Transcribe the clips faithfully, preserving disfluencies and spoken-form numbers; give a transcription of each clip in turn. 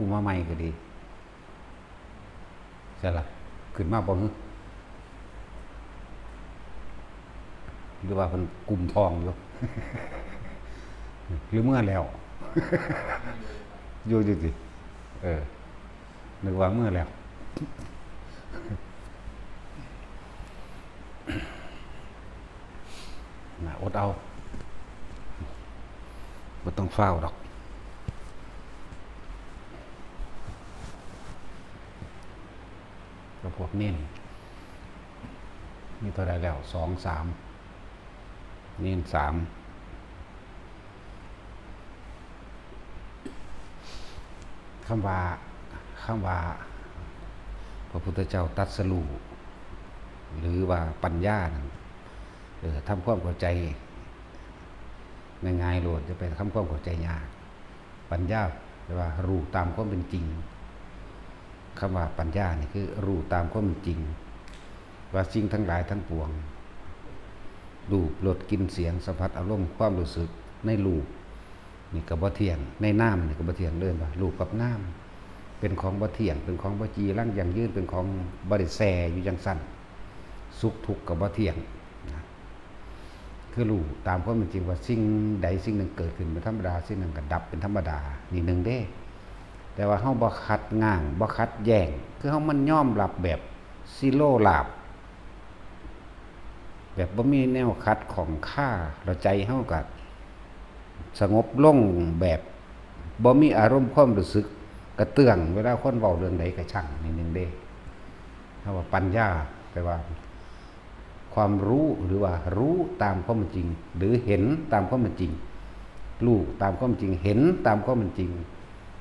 ผู้มาใหม่ก็ดี ใช่ละ ขึ้นมาบ่ฮึ หรือว่าเพิ่นกุมท้องอยู่ หรือเมือแล้ว อยู่อยู่ติ เออ นึกว่าเมือแล้ว นะ อดเอา บ่ต้องฟ้าวดอก ก็พวกเน้น มีเท่าใดแล้ว สอง สาม เน้น สาม คำว่า คำว่า พระพุทธเจ้าตรัสรู้ หรือว่าปัญญานั่น เออ ทำความเข้าใจ ง่ายๆโลด อย่าไปทำความเข้าใจยาก ปัญญาแปลว่ารู้ตามความเป็นจริง คำว่าปัญญานี่คือรู้ตามความเป็นจริง ว่าสิ่งทั้งหลายทั้งปวง รูป รส กลิ่น เสียง สัมผัส อารมณ์ ความรู้สึก ในรูป นี่ก็บ่เที่ยง ในนามนี่ก็บ่เที่ยง เอิ้นว่ารูปกับนาม เป็นของบ่เที่ยง เป็นของบ่จีรังยั่งยืน เป็นของบ่ได้แช่อยู่จั่งซั้น สุขทุกข์ก็บ่เที่ยงนะ คือรู้ตามความเป็นจริงว่าสิ่งใดสิ่งหนึ่งเกิดขึ้นเป็นธรรมดา สิ่งนั้นก็ดับเป็นธรรมดา นี่หนึ่งเด้ แต่ว่าเฮาบ่ขัดง้าง บ่ขัดแย้ง คือเฮามันยอมรับแบบสิโลราบ แบบบ่มีแนวขัดข้องคา แล้วใจเฮาก็สงบลงแบบบ่มีอารมณ์ความรู้สึกกระเตื้อง เวลาคนเว้าเรื่องใดก็ช่าง นี่หนึ่งเด้ เฮาว่าปัญญา แปลว่า ความรู้ หรือว่ารู้ตามความเป็นจริง หรือเห็นตามความเป็นจริง รู้ตามความจริง เห็นตามความเป็นจริง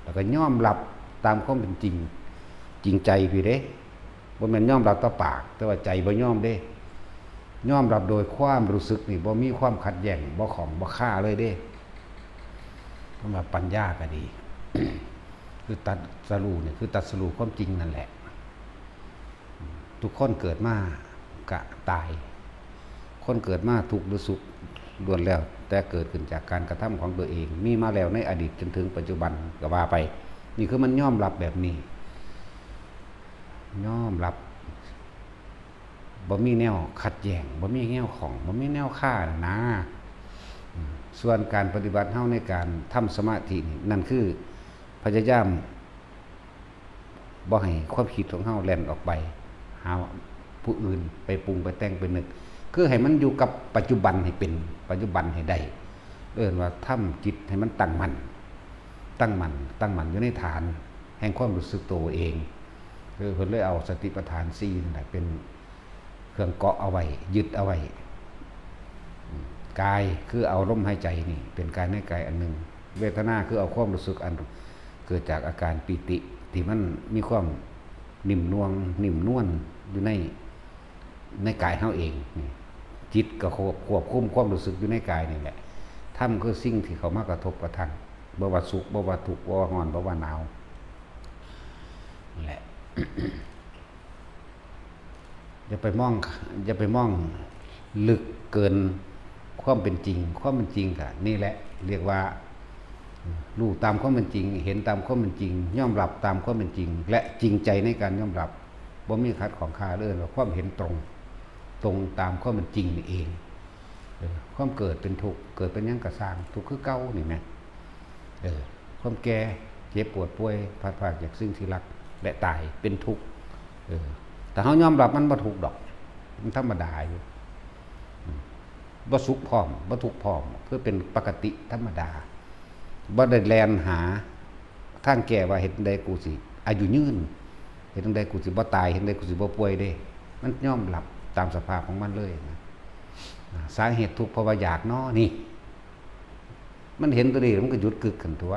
แล้วก็ยอมรับตามความเป็นจริง จริงใจพี้เด้ บ่แม่นยอมรับต่อปาก แต่ว่าใจบ่ยอมเด้ ยอมรับโดยความรู้สึกนี่ บ่มีความขัดแย้ง บ่ข้อง บ่คาเลยเด้ สำหรับปัญญาก็ดี คือตรัสรู้นี่ คือตรัสรู้ความจริงนั่นแหละ ทุกคนเกิดมากะตาย คนเกิดมาทุกข์หรือสุข ล้วนแล้วแต่เกิดขึ้นจากการกระทำของตัวเอง มีมาแล้วในอดีตจนถึงปัจจุบันก็ว่าไป นี่คือมันยอมรับแบบนี้ ยอมรับ บ่มีแนวขัดแย้ง บ่มีแนวข้อง บ่มีแนวคานะ อืม ส่วนการปฏิบัติเฮาในการทำสมาธินี่ นั่นคือพยายาม บ่ให้ความคิดของเฮาแล่นออกไปหาผู้อื่น ไปปรุงไปแต่งไปนึก คือให้มันอยู่กับปัจจุบันให้เป็น ปัจจุบันให้ได้ เอิ้นว่าทำจิตให้มันตั้งมั่น ตั้งมั่น ตั้งมั่นอยู่ในฐานแห่งความรู้สึกตัวเอง เออ เพิ่นเลยเอาสติปัฏฐานสี่นั่นแหละเป็นเครื่องเกาะเอาไว้ ยึดเอาไว้ กายคือเอาลมหายใจนี่ เป็นกายในกายอันหนึ่ง เวทนาคือเอาความรู้สึกอันเกิดจากอาการปีติ ที่มันมีความนิ่มนวล นิ่มนวลอยู่ใน ในกายเฮาเองนี่ จิตก็ควบ ควบคุมความรู้สึกอยู่ในกายนี่แหละ ธรรมคือสิ่งที่เข้ามากระทบกระทั่ง บ่ว่าสุข บ่ว่าทุกข์ บ่ว่าร้อน บ่ว่าหนาว นั่นแหละ อย่าไปมอง อย่าไปมองลึกเกินความเป็นจริง ความเป็นจริงก็นี่แหละ เรียกว่า รู้ตามความเป็นจริง เห็นตามความเป็นจริง ยอมรับตามความเป็นจริง และจริงใจในการยอมรับ บ่มีขัดข้องคา เอิ้นว่าความเห็นตรง ตรงตามความเป็นจริงนี่เอง เออ ความเกิดเป็นทุกข์ เกิดเป็นหยังก็ซ่าง ทุกข์คือเก่านี่แหม เออ ความแก่ เจ็บปวดป่วย พลัดพรากจากสิ่งที่รัก และตาย เป็นทุกข์ เออ ถ้าเฮายอมรับมันบ่ทุกข์ดอก มันธรรมดาอยู่ อืม บ่สุขพร้อม บ่ทุกข์พร้อม คือเป็นปกติธรรมดา บ่ได้แล่นหาทางแก้ว่าเฮ็ดจั่งใดกูสิอายุยืน เฮ็ดจั่งใดกูสิบ่ตาย เฮ็ดจั่งใดกูสิบ่ป่วยเด้ มันยอมรับตามสภาพของมันเลยนะ สาเหตุทุกข์เพราะว่าอยากน้อนี่ มันเห็นตัวนี้มันก็หยุดกึกขึ้นตัว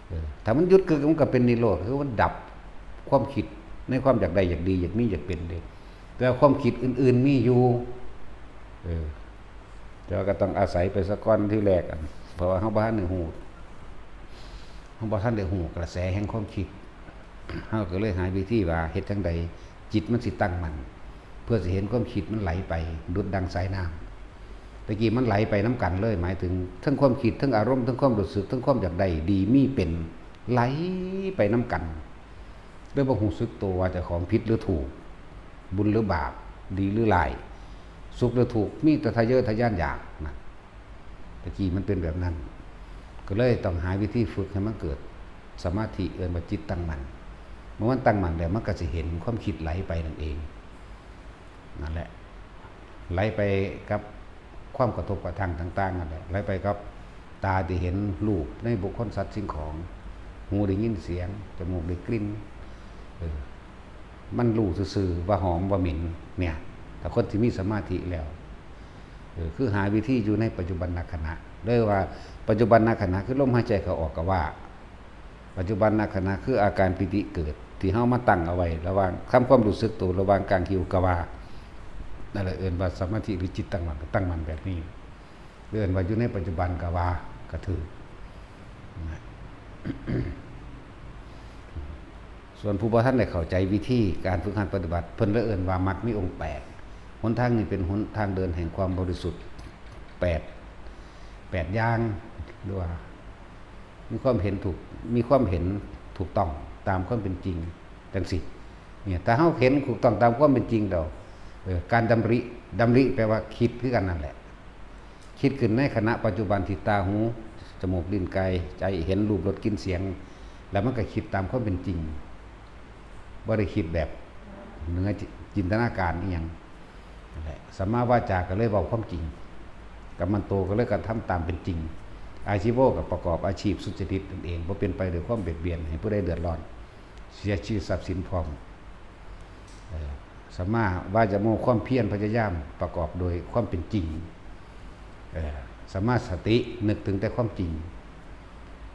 เออ ถ้ามันหยุดกึกมันก็เป็นนิโรธ คือมันดับความคิดในความอยากได้อยากดีอยากมีอยากเป็นเด้ แต่ว่าความคิดอื่นๆมีอยู่ เออ แต่ว่าก็ต้องอาศัยไปซะก่อนทีแรกอะ เพราะว่าเฮาบ่ทันได้ฮู้ เฮาบ่ทันได้ฮู้กระแสแห่งความคิด เฮาก็เลยหาวิธีว่าเฮ็ดจั่งใดจิตมันสิตั้งมั่น เพื่อสิเห็นความคิดมันไหลไปดุจดังสายน้ำ ตะกี้มันไหลไปนำกันเลย หมายถึงทั้งความคิด ทั้งอารมณ์ ทั้งความรู้สึก ทั้งความอยากได้ดีมีเป็น ไหลไปนำกัน โดยบ่รู้สึกตัวว่าเจ้าของผิดหรือถูก บุญหรือบาป ดีหรือร้าย สุขหรือทุกข์ มีแต่ทะเยอทะยานอยากนะ ตะกี้มันเป็นแบบนั้น ก็เลยต้องหาวิธีฝึกให้มันเกิดสมาธิ เอิ้นว่าจิตตั้งมั่น เมื่อมันตั้งมั่นแล้วมันก็สิเห็นความคิดไหลไปนั่นเอง นั่นแหละ ไหลไปกับความกระทบกระทั่งต่างๆนั่นแหละ ไหลไปกับตาที่เห็นรูปในบุคคลสัตว์สิ่งของ หูได้ยินเสียง จมูกได้กลิ่น เออ มันรู้ซื่อๆว่าหอมว่าเหม็น เนี่ย ถ้าคนที่มีสมาธิแล้ว เออ คือหาวิธีอยู่ในปัจจุบันขณะ เลยว่าปัจจุบันขณะคือลมหายใจเข้าออกก็ว่า ปัจจุบันขณะคืออาการปีติเกิด ที่เฮามาตั้งเอาไว้ ระหว่างทำความรู้สึกตัว ระหว่างกางหิ้วก็ว่า นั่นแหละเอิ้นว่าสมาธิหรือจิตตั้งมั่น ตั้งมั่นแบบนี้ เอิ้นว่าอยู่ในปัจจุบันก็ว่า ก็ถืกนะ ส่วนผู้บ่ทันได้เข้าใจวิธีการฝึกหัดปฏิบัติ เพิ่นเลยเอิ้นว่ามรรคมีองค์แปด หนทางนี้เป็นหนทางเดินแห่งความบริสุทธิ์ แปด แปดอย่าง หรือว่า มีความเห็นถูก มีความเห็นถูกต้องตามความเป็นจริง จังซี้ เนี่ย ถ้าเฮาเห็นถูกต้องตามความเป็นจริงแล้ว เออ การดำริ ดำริแปลว่าคิดคือกันนั่นแหละ คิดขึ้นในขณะปัจจุบันที่ตา หู จมูก ลิ้น กาย ใจ เห็นรูป รส กลิ่น เสียง แล้วมันก็คิดตามความเป็นจริง บ่ได้คิดแบบเหนือจินตนาการอีหยัง นั่นแหละ สัมมาวาจาก็เลยเว้าความจริง กัมมันโตก็เลยกระทำตามเป็นจริง อาชีโวก็ประกอบอาชีพสุจริตนั่นเอง บ่เป็นไปด้วยความเบียดเบียนให้ผู้ใดเดือดร้อน เสียชื่อทรัพย์สินพร้อม เออ สัมมาวายาโม ความเพียรพยายามประกอบโดยความเป็นจริง เออ สัมมาสติ นึกถึงแต่ความจริง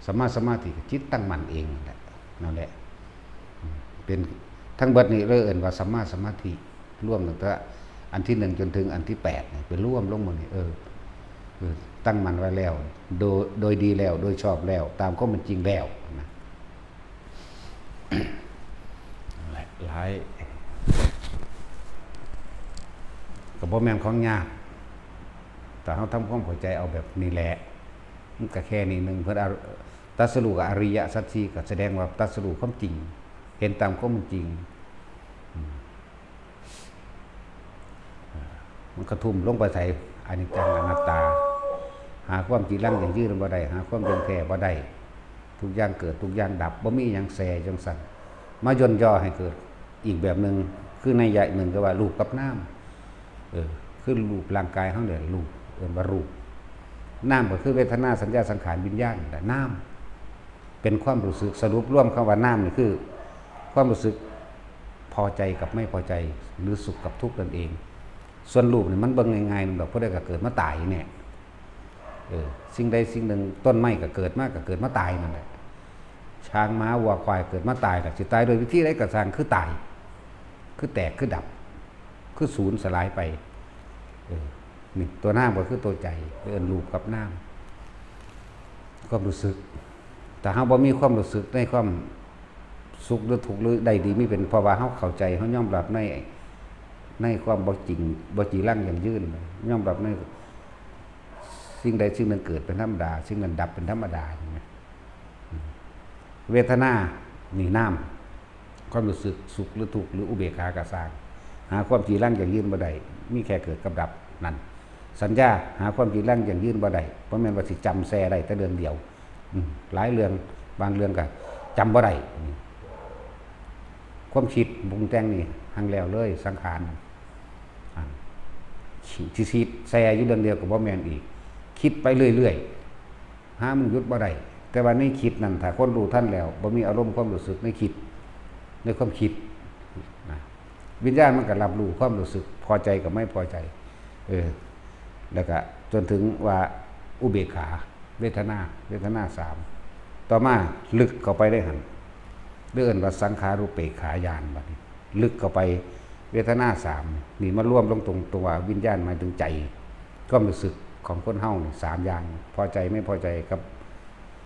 สัมมาสมาธิ จิตตั้งมั่นเองนั่นแหละ นั่นแหละ เป็นทั้งเบิดนี้เลยเอิ้นว่าสัมมาสมาธิ รวมตั้งแต่อันที่หนึ่งจนถึงอันที่แปดเนี่ย เป็นรวมลงหมดนี่ เออ เออ ตั้งมั่นไว้แล้ว โดย โดยดีแล้ว โดยชอบแล้ว ตามความเป็นจริงแล้วนะ หลาย หลาย ก็บ่แม่นของยาก แต่เฮาทำความเข้าใจเอาแบบนี้แหละ มันก็แค่นี้หนึ่ง เพิ่นอร- ตรัสรู้กับอริยสัจสี่ ก็แสดงว่าตรัสรู้ความจริง เห็นตามความเป็นจริง อืม มันกระทุ่มลงไปใส่อนิจจังอนัตตา หาความจีรังยั่งยืนบ่ได้ หาความเที่ยงแท้บ่ได้ ทุกอย่างเกิด ทุกอย่างดับ บ่มีหยังแซ่จังซั่น มาย่นย่อให้เกิดอีกแบบหนึ่ง คือนัยยะหนึ่งก็ว่ารูปกับนาม เออ คือรูปร่างกายเฮาเนี่ย รูป เอิ้นว่ารูป นามก็คือเวทนา สัญญา สังขาร วิญญาณนั่นแหละ นาม เป็นความรู้สึก สรุปรวมคำว่านามนี่คือ ความรู้สึกพอใจกับไม่พอใจ หรือสุขกับทุกข์นั่นเอง ส่วนรูปนี่มันเบิ่งง่ายๆ นั่นดอก ผู้ใดก็เกิดมาตายเนี่ย เออ สิ่งใดสิ่งหนึ่ง ต้นไม้ก็เกิดมา ก็เกิดมาตายนั่นแหละ ช้าง ม้า วัว ควาย เกิดมาตาย ก็สิตายโดยวิธีใดก็ช่าง คือตาย คือแตก คือดับ คือสูญสลายไป เออ นี่ตัวนามก็คือตัวใจ เอิ้นรูปกับนาม ความรู้สึก ถ้าเฮาบ่มีความรู้สึกในความสุขหรือทุกข์หรือได้ดีมีเป็น เพราะว่าเฮาเข้าใจ เฮายอมรับใน ในความบ่จริง บ่จีรังยั่งยืน ยอมรับในสิ่งใดสิ่งหนึ่งเกิดเป็นธรรมดา สิ่งนั้นดับเป็นธรรมดา เห็นไหม เวทนา นี่นาม ความรู้สึกสุขหรือทุกข์หรืออุเบกขาก็ซ่าง หาความจีรังยั่งยืนบ่ได้ มีแค่เกิดกับดับนั่น สัญญา หาความจีรังยั่งยืนบ่ได้ บ่แม่นว่าสิจำแซ่ได้แต่เรื่องเดียว อืม หลายเรื่อง บางเรื่องก็จำบ่ได้ อืม ความคิดปรุงแต่งนี่หังแล้วเลย สังขาร อ่า สิ สิแซ่อยู่เรื่องเดียวก็บ่แม่นอีก คิดไปเรื่อยๆ หามันหยุดบ่ได้ แต่ว่าในคิดนั่น ถ้าคนรู้ทันแล้ว บ่มีอารมณ์ความรู้สึกในคิด ในความคิดนะ วิญญาณมันก็รับรู้ความรู้สึก พอใจกับไม่พอใจ เออ แล้วก็จนถึงว่าอุเบกขา เวทนา เวทนาสาม ต่อมาลึกเข้าไปได้หั่น เรียกว่าสังขารูปเปกขาญาณ บัดนี้ ลึกเข้าไป เวทนาสาม นี่มารวมลงตรง ตรงว่าวิญญาณหมายถึงใจ ความรู้สึกของคนเฮานี่สามอย่าง พอใจไม่พอใจกับ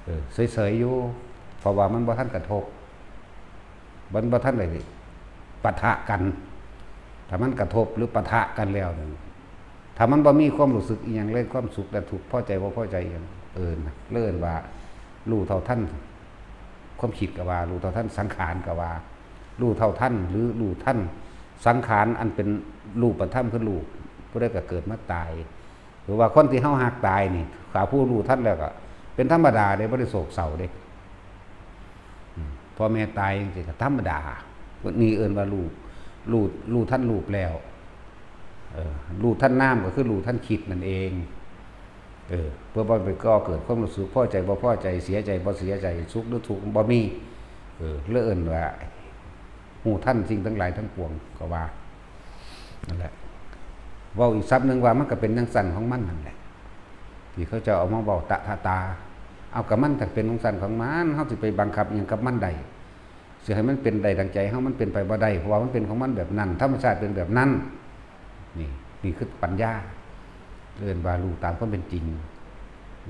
เออ เฉยๆอยู่ เพราะว่ามันบ่ทันกระทบ มันบ่ทันได้ปะทะกัน ถ้ามันกระทบหรือปะทะกันแล้วนั่น ถ้ามันบ่มีความรู้สึกอีหยังเลย ความสุขและทุกข์ พอใจบ่พอใจอีหยัง เออนะ เรียกว่ารู้เท่าทัน ความคิดก็ว่า รู้เท่าทันสังขารก็ว่า รู้เท่าทันหรือรู้ทันสังขารอันเป็นรูปธรรมคือรูป ผู้ใดก็เกิดมาตาย หรือว่าคนที่เฮาฮักตายนี่ ถ้าผู้รู้ทันแล้วก็เป็นธรรมดาเด้ บ่ได้โศกเศร้าเด้ อืม พ่อแม่ตายจังซี่ก็ธรรมดา นี่เอิ้นว่ารู้ รู้ รู้ทันรูปแล้ว เออ รู้ทันนามก็คือรู้ทันคิดนั่นเอง เออ เพื่อบ่ไปก่อเกิดความรู้สึกพอใจบ่พอใจ เสียใจบ่เสียใจ สุขหรือทุกข์บ่มี เออ เลยเอิ้นว่า ฮู้ทันสิ่งทั้งหลายทั้งปวงก็ว่า นั่นแหละ เว้าอีกศัพท์หนึ่งว่ามันก็เป็นจั่งซั้นของมันนั่นแหละ ที่เขาเจ้าเอามาเว้าตะทะตา เอา ก็มันจั่งเป็นจั่งซั้นของมัน เฮาสิไปบังคับอิหยังกับมันได้ สิให้มันเป็นได้ดังใจเฮา มันเป็นไปบ่ได้ เพราะว่ามันเป็นของมันแบบนั้น ธรรมชาติเป็นแบบนั้น นี่ นี่คือปัญญา เอิ้นว่ารู้ตามความเป็นจริง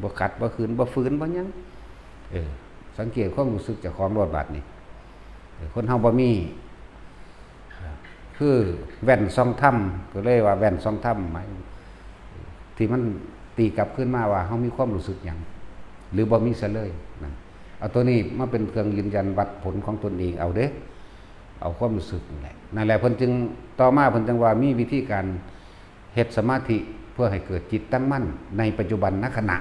บ่ขัด บ่ขืน บ่ฝืน บ่หยัง เออ สังเกตความรู้สึกเจ้าของโลดบาดนี้ เออ คนเฮาบ่มี คือแว่นส่องธรรม ก็เลยว่าแว่นส่องธรรม หมาย ที่มันตีกลับคืนมาว่าเฮามีความรู้สึกหยัง หรือบ่มีซะเลย นั่น เอาตัวนี้มาเป็นเครื่องยืนยันวัดผลของตนเองเอาเด้ เอาความรู้สึกนั่นแหละ นั่นแหละเพิ่นจึง ต่อมาเพิ่นจึงว่ามีวิธีการเฮ็ดสมาธิเพื่อให้เกิดจิตตั้งมั่นในปัจจุบันนขณะ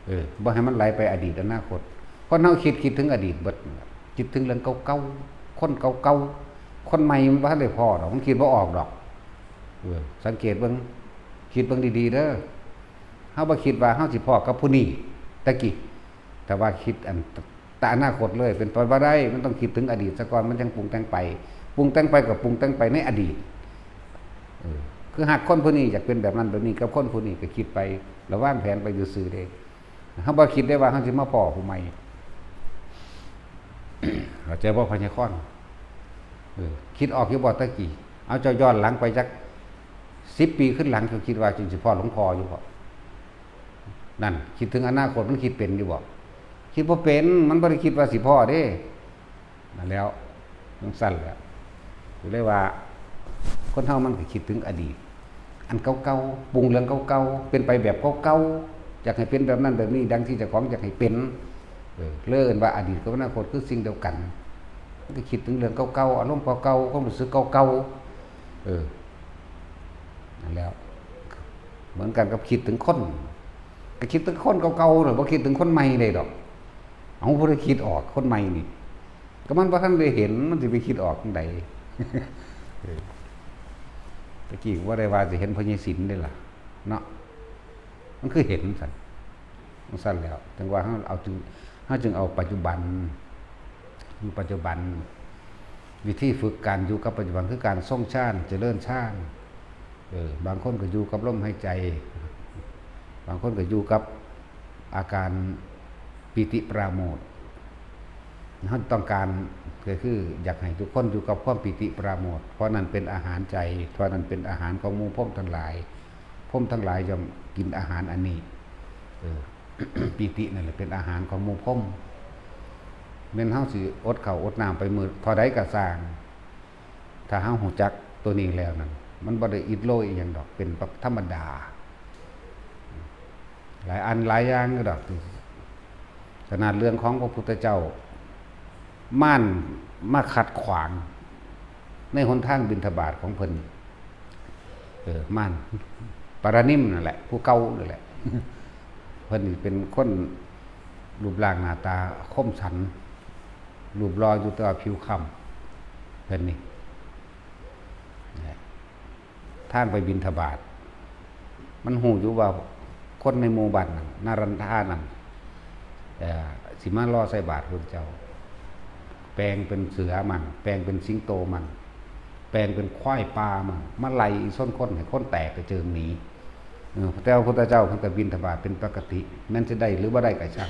เออ บ่ให้มันไหลไปอดีตอนาคต คนเฮาคิด คิดถึงอดีตเบิด คิดถึงเรื่องเก่าๆ คนเก่าๆ คนใหม่มันบ่ทันได้พ้อดอก มันคิดบ่ออกดอก เออ สังเกตเบิ่ง คิดเบิ่งดีๆ เด้อ เฮาบ่คิดว่าเฮาสิพ้อกับผู้นี้ ตะกี้ แต่ว่าคิดอัน แต่อนาคตเลย เป็นไปบ่ได้ มันต้องคิดถึงอดีตซะก่อน มันจั่งปรุงแต่งไป ปรุงแต่งไปก็ปรุงแต่งไปในอดีต เออ คือฮักคนผู้นี้ อยากเป็นแบบนั้นแบบนี้กับคนผู้นี้ ก็คิดไป แล้ววางแผนไปซื่อๆ เด้ เฮาบ่คิดได้ว่าเฮาสิมาพ้อผู้ใหม่ เข้าใจบ่ พญาคอน เออ คิดออกอยู่บ่ตะกี้ เอา เจ้าย้อนหลังไปจักสิบปีขึ้นหลัง เจ้าคิดว่าเจ้าสิพ้อหลวงพ่ออยู่บ่ นั่น คิดถึงอนาคตมันคิดเป็นอยู่บ่ คิดบ่เป็น มันบ่ได้คิดว่าสิพ้อเด้ นั่นแล้ว จั่งซั้นแหละ ก็เลยว่า คนเฮามันก็คิดถึงอดีต อันเก่าๆ ปรุงเรื่องเก่าๆ เป็นไปแบบเก่าๆ อยากให้เป็นแบบนั้นแบบนี้ ดังที่เจ้าของอยากให้เป็น เออ เลยเอิ้นว่าอดีตกับอนาคตคือสิ่งเดียวกัน มันก็คิดถึงเรื่องเก่าๆ อารมณ์เก่าๆ ความรู้สึกเก่าๆ เออ นั่นแล้ว เหมือนกันกับคิดถึงคน ก็คิดถึงคนเก่าๆ น่ะ บ่คิดถึงคนใหม่ได้ดอก เอา ผู้ใดคิดออก คนใหม่นี่ ก็มันบ่ทันได้เห็น มันสิไปคิดออกจั่งใด เออ ตะกี้ก็บ่ได้ว่าสิเห็นพญาศิลป์เด้ล่ะ เนาะ มันคือเห็นซั่น จั่งซั้นแล้ว จั่งว่าเฮาเอาจึง เฮาจึงเอาปัจจุบัน อยู่ปัจจุบัน วิธีฝึกการอยู่กับปัจจุบันคือการทรงฌาน เจริญฌาน เออ บางคนก็อยู่กับลมหายใจ บางคนก็อยู่กับอาการปีติปราโมทย์ เฮาต้องการก็คืออยากให้ทุกคนอยู่กับความปีติปราโมทย์ เพราะนั่นเป็นอาหารใจ เพราะนั่นเป็นอาหารของหมู่พรหมทั้งหลาย พรหมทั้งหลายย่อมกินอาหารอันนี้ เออ ปีตินั่นแหละเป็นอาหารของหมู่พรหม แม่นเฮาสิอดข้าวอดน้ำไปมื้อเท่าใดก็ซ่าง ถ้าเฮาฮู้จักตัวนี้แล้วนั่น มันบ่ได้อิดโรยอีหยังดอก เป็นธรรมดา หลายอันหลายอย่างอยู่ดอก ขนาดเรื่องของพระพุทธเจ้า มารมาขัดขวาง ในหนทางบิณฑบาตของเพิ่น เออ มาร ปารานิมนั่นแหละ ผู้เก่านั่นแหละ เพิ่นนี่เป็นคนรูปร่างหน้าตาคมสัน รูปหล่ออยู่แต่ว่าผิวคล้ำ เพิ่นนี่ ทางไปบิณฑบาต มันฮู้อยู่ว่าคนในหมู่บ้านนั้น นารันทานั้น เอ่อ สิมารอใส่บาตรพุทธเจ้า แปลงเป็นเสือมั่ง แปลงเป็นสิงโตมั่ง แปลงเป็นควายป่ามั่ง มาไล่อีส้นคน ให้คนแตกกระเจิงหนี เออ แต่ว่าพุทธเจ้าเพิ่นก็บิณฑบาตเป็นปกติ แม่นสิได้หรือบ่ได้ก็ช่าง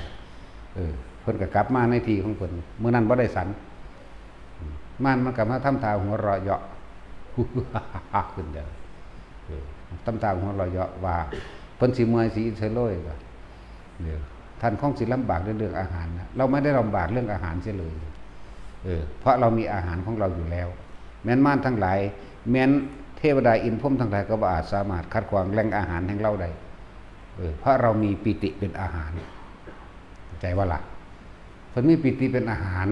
เออ เพิ่นก็กลับมาในที่ของเพิ่น มื้อนั้นบ่ได้ฉัน มารมันก็มาทำท่าหัวเราะเยาะ ขึ้นเด้อ เออ ทำท่าหัวเราะเยาะว่า เพิ่นสิเมื่อยสิอิดโรยก็ เออ ท่านคงสิลำบากในเรื่องอาหารนะ เราไม่ได้ลำบากเรื่องอาหารเสียเลย เออ เพราะเรามีอาหารของเราอยู่แล้ว แม้นมารทั้งหลาย แม้นเทวดาอินทร์พรหมทั้งหลายก็บ่อาจสามารถขัดขวางแหล่งอาหารแห่งเราได้ เออ เพราะเรามีปีติเป็นอาหาร เข้าใจบ่ล่ะ เพิ่นมีปีติเป็นอาหาร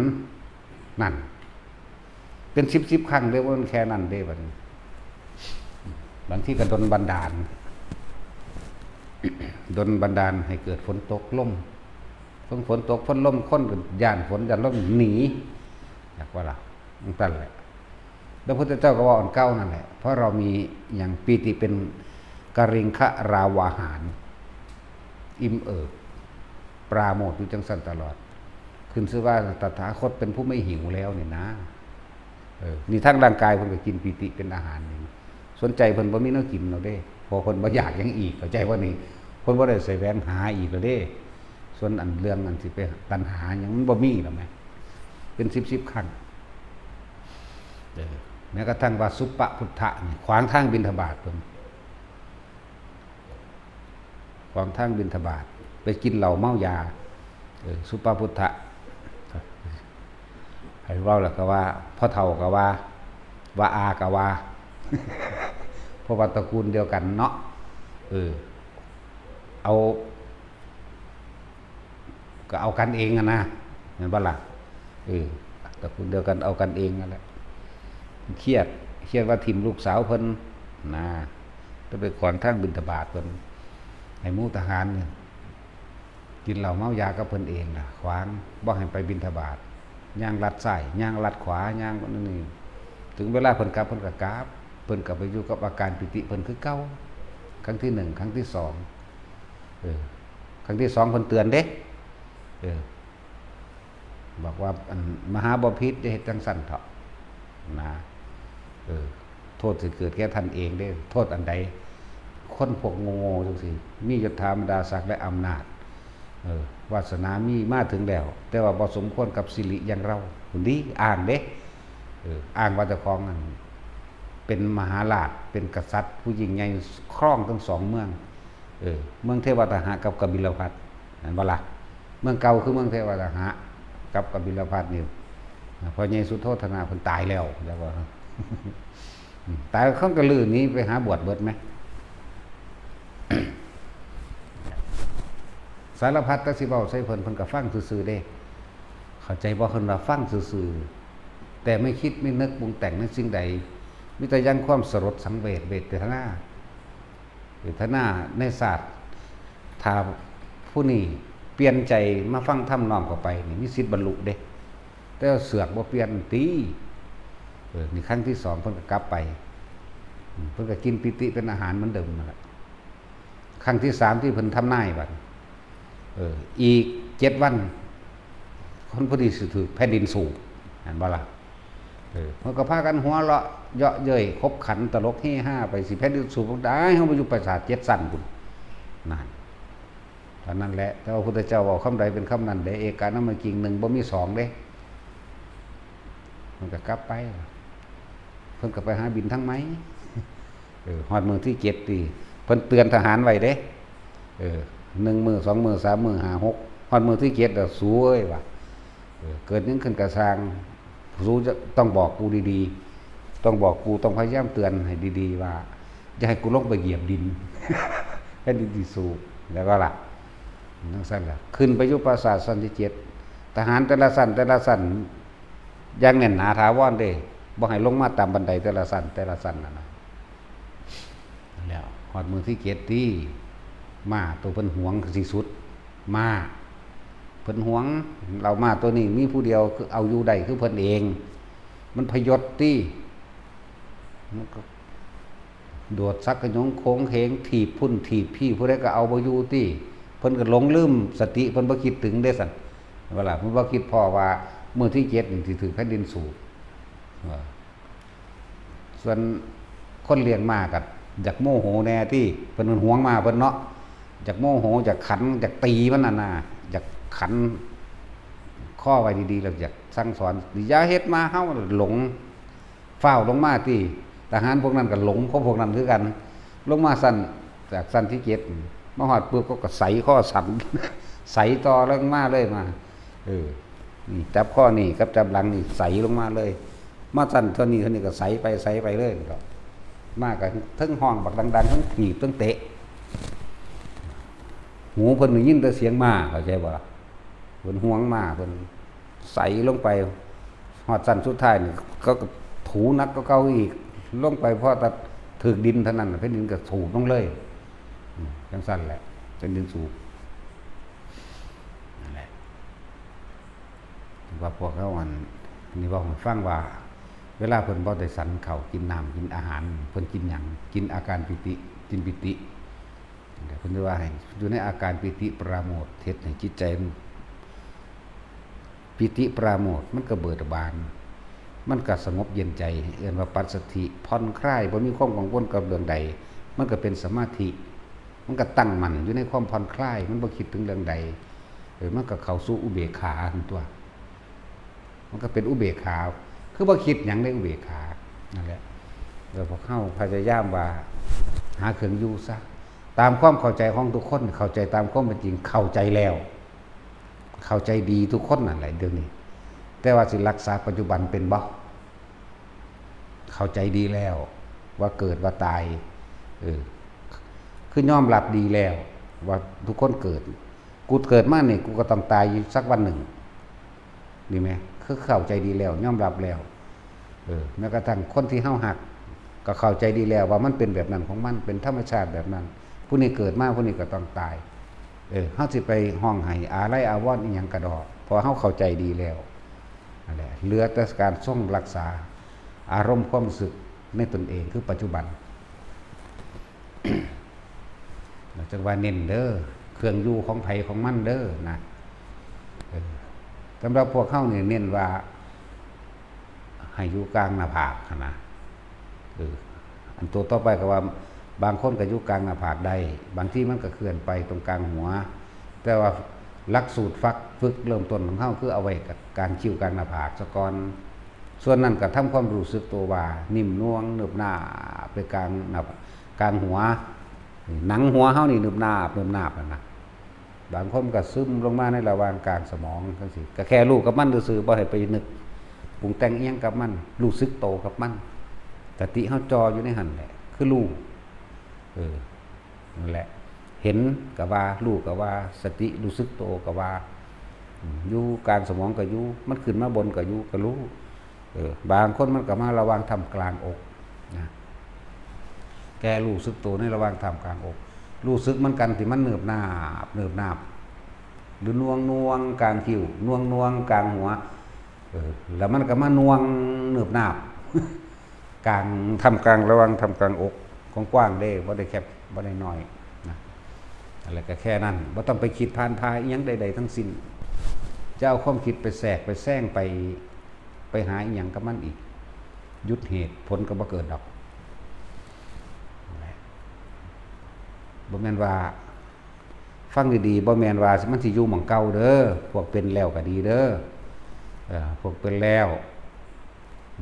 นั่น เป็นสิบสิบครั้งเด้ บ่แม่นแค่นั้นเด้ บัดนี้ บางทีก็ดลบันดาล ดลบันดาลให้เกิดฝนตกลม ฝน ฝนตกฝนลม คนก็ย้านฝนย้านลมหนี จักว่าล่ะ จั่งซั้นแหละ แล้วพระพุทธเจ้าก็ว่าอันเก่านั่นแหละ เพราะเรามีหยัง ปีติเป็นกริงขราวาหาร อิ่มเอิบ ปราโมทย์อยู่จั่งซั้นตลอด ขึ้นชื่อว่าตถาคตเป็นผู้ไม่หิวแล้วนี่นะ เออ นี่ทางร่างกายเพิ่นก็กินปีติเป็นอาหารนี่ ส่วนใจเพิ่นบ่มีแนวกินแล้วเด้ เพราะเพิ่นบ่อยากหยังอีก เข้าใจบ่นี่ เพิ่นบ่ได้แสวงหาอีกแล้วเด้ ส่วนอันเรื่องอันสิไปตัณหาหยังมันบ่มีแล้วแหม เป็นสิบสิบครั้ง เออ แม้กระทั่งว่าสุปปพุทธะนี่ขวางทางบิณฑบาตเพิ่น ขวางทางบิณฑบาต ไปกินเหล้าเมายา เออ สุปปพุทธะ ให้เว้าแล้วก็ว่า พ่อเฒ่าก็ว่า ว่าอาก็ว่า เพราะว่าตระกูลเดียวกันเนาะ เออ เอา ก็เอากันเองอะนะ แม่นบ่ล่ะ เออ ตระกูลเดียวกันเอากันเองนั่นแหละ เครียด เครียดว่าถิ่มลูกสาวเพิ่นนะ ต้องไปขวางทางบิณฑบาตเพิ่น ให้หมู่ทหารเนี่ย กินเหล้าเมายากับเพิ่นเองน่ะ ขวาง บ่ให้ไปบิณฑบาต ย่างลัดซ้าย ย่างลัดขวา ย่างนั่นนี่ ถึงเวลาเพิ่นกลับ เพิ่นก็กลับ เพิ่นก็ไปอยู่กับอาการปีติเพิ่นคือเก่า ครั้งที่หนึ่ง ครั้งที่สอง เออ ครั้งที่สองเพิ่นเตือนเด้ เออ บอกว่า อัน มหาบพิตรอย่าเฮ็ดจั่งซั้นเถาะ นะ เออ โทษสิเกิดแก่ท่านเองเด้ โทษอันใด คนพวกโง่ๆจั่งซี้ มียศถาบรรดาศักดิ์และอำนาจ เออ วาสนามีมาถึงแล้ว แต่ว่าบ่สมควรกับสิริอย่างเรา พุ้นดี อ้างเด้ เออ อ้างว่าเจ้าของนั่นเป็นมหาราช เป็นกษัตริย์ผู้ยิ่งใหญ่ ครองทั้งสองเมือง เออ เมืองเทวาตหะกับกบิลพัสดุ แม่นบ่ล่ะ เมืองเก่าคือเมืองเทวาตหะกับกบิลพัสดุนี่ พ่อใหญ่สุโธทนะเพิ่นตายแล้ว แล้วก็ ตาย คนก็ลือหนีไปหาบวชเบิดแหม สารพัดแต่สิเว้าใส่เพิ่น เพิ่นก็ฟังซื่อๆเด้ เข้าใจบ่ เพิ่นว่าฟังซื่อๆ แต่ไม่คิดไม่นึกปรุงแต่งในสิ่งใด มีแต่ยังความสลดสังเวช เวทนา เวทนาในศาสตร์ ถ้าผู้นี้เปลี่ยนใจมาฟังธรรมน้อมเข้าไปนี่ มีสิทธิ์บรรลุเด้ แต่ว่าเสือกบ่เปลี่ยนติ เออ นี่ครั้งที่สองเพิ่นก็กลับไป อืม เพิ่นก็กินปีติเป็นอาหารเหมือนเดิมนั่นแหละ ครั้งที่สามที่เพิ่นทำนายบัด เออ อีกเจ็ดวัน คนผู้นี้สิถืกแผ่นดินสูบ แม่นบ่ล่ะ เออ เพิ่นก็พากันหัวเราะเยาะเย้ยขบขันตลกเฮฮาไป สิแผ่นดินสูบได้ เฮามาอยู่ปราสาทเจ็ดชั้นพุ้น นั่น เท่านั้นแหละ แต่ว่าพุทธเจ้าเว้าคำใดเป็นคำนั้นเด้ เอกานะมะกิง หนึ่งบ่มีสองเด้ มันก็กลับไป เพิ่นก็ไปหาบิณฑบาตทางใหม่ เออ ฮอดมื้อที่เจ็ดติ เพิ่นเตือนทหารไว้เด้ เออ หนึ่งมื้อ สองมื้อ สามมื้อ ห้า หก ฮอดมื้อที่เจ็ดแล้ว สูเอ้ย ว่า เออ เกิดหยังขึ้นก็ซ่าง สูจะต้องบอกกูดีๆ ต้องบอกกู ต้องพยายามเตือนให้ดีๆ ว่า อย่าให้กูลงไปเหยียบดิน แผ่นดินสิสูบ แล้วก็ล่ะ จั่งซั้นล่ะ ขึ้นไปอยู่ปราสาทชั้นที่เจ็ด ทหารแต่ละชั้น แต่ละชั้น อย่างแน่นหนาถาวรเด้ บ่ให้ลงมาตามบันไดแต่ละชั้น แต่ละชั้นนั่นน่ะ แล้วฮอดมื้อที่เจ็ดติ ม้าตัวเพิ่นหวงที่สุด ม้า เพิ่นหวง เอาม้าตัวนี้มีผู้เดียวคือเอาอยู่ได้คือเพิ่นเอง มันพยศติ มันก็โดดสักกะหยงโขงเหง ถีบพุ้นถีบพี้ ผู้ใดก็เอาบ่อยู่ติ เพิ่นก็หลงลืมสติ เพิ่นบ่คิดถึงเด้ซั่น เวลาเพิ่นบ่คิดพ้อว่ามื้อที่เจ็ดนี่สิถืกแผ่นดินสูบ เออ ส่วนคนเลี้ยงม้าก็อยากโมโหแน่ติ เพิ่นหวงม้าเพิ่นเนาะ อยากโมโห อยากขัน อยากตีมันนั่นน่ะ อยากขันคอไว้ดีๆ แล้วอยากสั่งสอน อย่าเฮ็ดม้าเฮาหลง ฟ้าวลงมาติ ทหารพวกนั้นก็หลง เพราะพวกนั้นคือกัน ลงมาชั้น จากชั้นที่เจ็ด มาฮอดปุ๊บเขาก็ใส่ข้อสั่น ใส่ต่อลงมาเลยมา เออ นี่จับข้อนี่กับจับหลังนี่ใส่ลงมาเลย มาชั้นเท่านี้เท่านี้ก็ใส่ไปใส่ไปเลย ก็ม้าก็เทิงฮ้องบักดังๆ เทิงถีบเทิงเตะ หูเพิ่นได้ยินแต่เสียงม้า เข้าใจบ่ล่ะ เพิ่นห่วงมา เพิ่นใส่ลงไป ฮอดชั้นสุดท้ายนี่ ก็ ก็ถูหนักกว่าเก่าอีก ลงไปพอแต่ถืกดินเท่านั้นน่ะ แผ่นดินก็สูบลงเลย อืม จั่งซั้นแหละ แผ่นดินสูบ นั่นแหละ ว่าพวกเขาอัน นี่เว้าให้ฟังว่า เวลาเพิ่นบ่ได้ฉันข้าวกินน้ำกินอาหาร เพิ่นกินหยัง กินอาการปีติ กินปีติ เพิ่นว่าให้อยู่ในอาการปีติปราโมทย์ เฮ็ดให้จิตใจมัน ปีติปราโมทย์ มันก็เบิกบาน มันก็สงบเย็นใจ เอิ้นว่าปัสสัทธิ ผ่อนคลาย บ่มีความกังวลกับเรื่องใด มันก็เป็นสมาธิ มันก็ตั้งมั่นอยู่ในความผ่อนคลาย มันบ่คิดถึงเรื่องใด เออ มันก็เข้าสู่อุเบกขาหั่นตั๊ว มันก็เป็นอุเบกขา คือบ่คิดหยังในอุเบกขา นั่นแหละ แล้วพวกเฮาพยายามว่า หาเครื่องอยู่ซะ ตามความเข้าใจของทุกคน เข้าใจตามความเป็นจริง เข้าใจแล้ว เข้าใจดีทุกคนนั่นแหละเดี๋ยวนี้ แต่ว่าสิรักษาปัจจุบันเป็นบ่ เข้าใจดีแล้ว ว่าเกิดว่าตาย เออ คือยอมรับดีแล้ว ว่าทุกคนเกิด กูเกิดมานี่ กูก็ต้องตายอยู่สักวันหนึ่ง ดีไหม คือเข้าใจดีแล้ว ยอมรับแล้ว เออ แม้กระทั่งคนที่เฮาฮัก ก็เข้าใจดีแล้วว่ามันเป็นแบบนั้นของมัน เป็นธรรมชาติแบบนั้น ผู้นี้เกิดมา ผู้นี้ก็ต้องตาย เออ เฮาสิไปฮ้องไห้อาลัยอาวรณ์อิหยังกะดอก เพราะเฮาเข้าใจดีแล้ว นั่นแหละ เหลือแต่การทรงรักษาอารมณ์ความรู้สึกในตนเอง คือปัจจุบัน จั่งว่าเน้นเด้อ เครื่องอยู่ของไผของมันเด้อนะ เออ สำหรับพวกเฮานี่เน้นว่า ให้อยู่กลางหน้าผากหั้นนะ เออ อันตัวต่อไปก็ว่า บางคนก็อยู่กลางหน้าผากได้ บางทีมันก็เคลื่อนไปตรงกลางหัว แต่ว่าหลักสูตรฟัก ฝึกเริ่มต้นของเฮาคือเอาไว้กับการคิ้วกลางหน้าผากซะก่อน ส่วนนั้นก็ทำความรู้สึกตัวว่านิ่มนวลเนิบนาบไปกลางหน้า กลางหัว หนังหัวเฮานี่เนิบนาบเนิบนาบนั่นนะ บางคนก็ซึมลงมาในระหว่างกลางสมองจั่งซี้ ก็แค่รู้กับมันซื่อๆ บ่ให้ไปนึกปรุงแต่งอิหยังกับมัน รู้สึกโตกับมัน สติเฮาจ่ออยู่ในหั่นแหละ คือรู้ เออ นั่นแหละ เห็นก็ว่า รู้ก็ว่า สติรู้สึกโตก็ว่า อืม อยู่กลางสมองก็อยู่ มันขึ้นมาบนก็อยู่ ก็รู้ เออ บางคนมันก็มาระหว่างท่ามกลางอกนะ แค่รู้สึกโตในระหว่างท่ามกลางอก รู้สึกเหมือนกันที่มันเนิบนาบ เนิบนาบ หรือหน่วงหน่วงกลางคิ้ว หน่วงหน่วงกลางหัว เออ แล้วมันก็มาหน่วงเนิบนาบ กลาง ท่ามกลาง ระหว่างท่ามกลางอก กว้างๆ เด้ บ่ได้แคบ บ่ได้น้อยนะ แล้วก็แค่นั้น บ่ต้องไปคิดผ่านพาอิหยังใดๆ ทั้งสิ้น จะเอาความคิดไปแทรกไปแซงไป ไปหาอิหยังกับมันอีก หยุดเหตุ ผลก็บ่เกิดดอก บ่แม่นว่า ฟังดีๆ บ่แม่นว่ามันสิอยู่หม่องเก่าเด้อ พวกเป็นแล้วก็ดีเด้อ เออ พวกเป็นแล้ว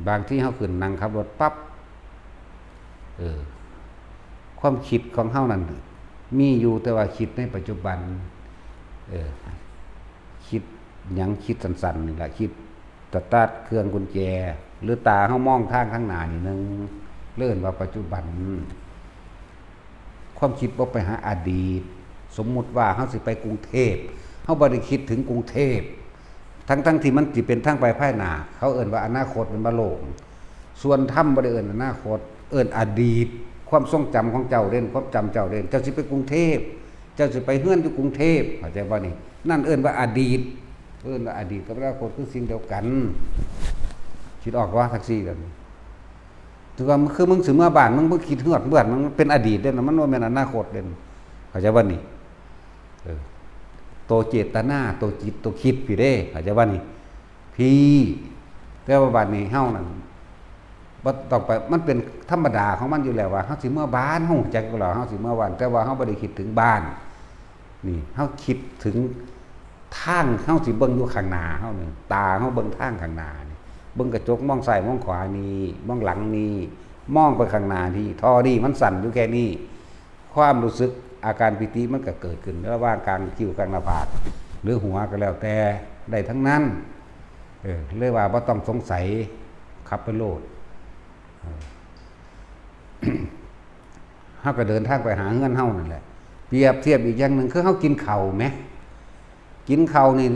บางทีเฮาขึ้นนั่งขับรถปั๊บ เออ ความคิดของเฮานั่นมีอยู่ แต่ว่าคิดในปัจจุบัน เออ คิดหยัง คิดสั้นๆ นี่ล่ะ คิดสตาร์ทเครื่องกุญแจ หรือตาเฮามองทางข้างหน้านี่หนึ่ง เรียกว่าปัจจุบัน ความคิดบ่ไปหาอดีต สมมุติว่าเฮาสิไปกรุงเทพฯ เฮาบ่ได้คิดถึงกรุงเทพฯ ทั้งๆ ที่มันสิเป็นทางไปภายหน้า เขาเอิ้นว่าอนาคต แม่นบ่โลก ส่วนธรรมบ่ได้เอิ้นอนาคต เอิ้นอดีต ความทรงจำของเจ้าเด้น ความจำเจ้าเด้น เจ้าสิไปกรุงเทพฯ เจ้าสิไปเฮือนอยู่กรุงเทพฯ เข้าใจบ่นี่ นั่นเอิ้นว่าอดีต เอิ้นว่าอดีตกับอนาคตคือสิ่งเดียวกัน คิดออกบ่ แท็กซี่กัน ถือว่ามันคือมึงสิเมือบ้าน มึง มึงคิดฮอดเมือบ้าน มันเป็นอดีตเด้นะ มันบ่แม่นอนาคตเด้ เข้าใจบ่นี่ เออ โตเจตนา โตจิต โตคิดพี้เด้ เข้าใจบ่นี่ พี้ แต่ว่าบัดนี้เฮานั่น บ่ต้องไป มันเป็นธรรมดาของมันอยู่แล้วว่า เฮาสิเมือบ้าน เฮารู้จักอยู่แล้ว เฮาสิเมือบ้าน แต่ว่าเฮาบ่ได้คิดถึงบ้าน นี่ เฮาคิดถึงทาง เฮาสิเบิ่งอยู่ข้างหน้าเฮานี่ ตาเฮาเบิ่งทางข้างหน้านี่ เบิ่งกระจก มองซ้าย มองขวานี่ มองหลังนี่ มองไปข้างหน้านี่ ท่อนี่มันสั้นอยู่แค่นี้ ความรู้สึกอาการปีติมันก็เกิดขึ้นระหว่างกลางคิ้ว กลางหน้าผาก หรือหัวก็แล้วแต่ ได้ทั้งนั้น เออ เลยว่าบ่ต้องสงสัย ขับไปโลด เออ เฮาก็เดินทางไปหาเฮือนเฮานั่นแหละ เปรียบเทียบอีกอย่างหนึ่ง คือเฮากินข้าวแหม กินข้าวนี่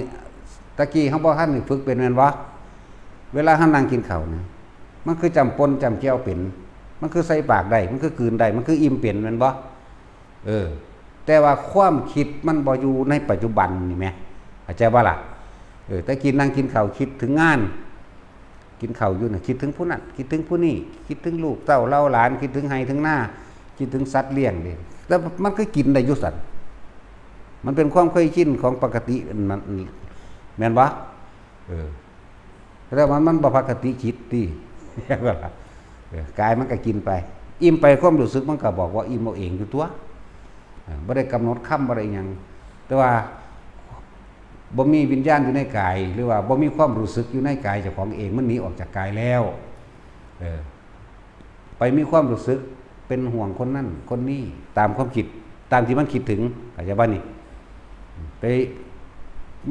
ตะกี้เฮาบ่ทันได้ฝึกเป็นแม่นบ่ เวลาเฮานั่งกินข้าวนะ มันคือจ้ำป่นจ้ำแจ่วเป็น มันคือใส่ปากได้ มันคือกลืนได้ มันคืออิ่มเป็นแม่นบ่ เออ แต่ว่าความคิดมันบ่อยู่ในปัจจุบันนี่แหม เข้าใจบ่ล่ะ เออ แต่กี้นั่งกินข้าวคิดถึงงาน กินข้าวอยู่น่ะ คิดถึงผู้นั้น คิดถึงผู้นี้ คิดถึงลูกเต้าเหล่าหลาน คิดถึงไร่ถึงนา คิดถึงสัตว์เลี้ยงนี่ แต่มันคือกินได้อยู่ซั่น มันเป็นความเคยชินของปกติ มัน แม่นบ่ เออ แต่ว่ามันบ่ปกติคิดติ เออ กายมันก็กินไป อิ่มไป ความรู้สึกมันก็บอกว่าอิ่มเอาเองอยู่ตัว เออ บ่ได้กำหนดคำ บ่ได้หยัง แต่ว่า บ่มีวิญญาณอยู่ในกาย หรือว่าบ่มีความรู้สึกอยู่ในกายเจ้าของเอง มันหนีออกจากกายแล้ว เออ ไปมีความรู้สึกเป็นห่วงคนนั้นคนนี้ ตามความคิด ตามที่มันคิดถึง เข้าใจบ่นี่ ไป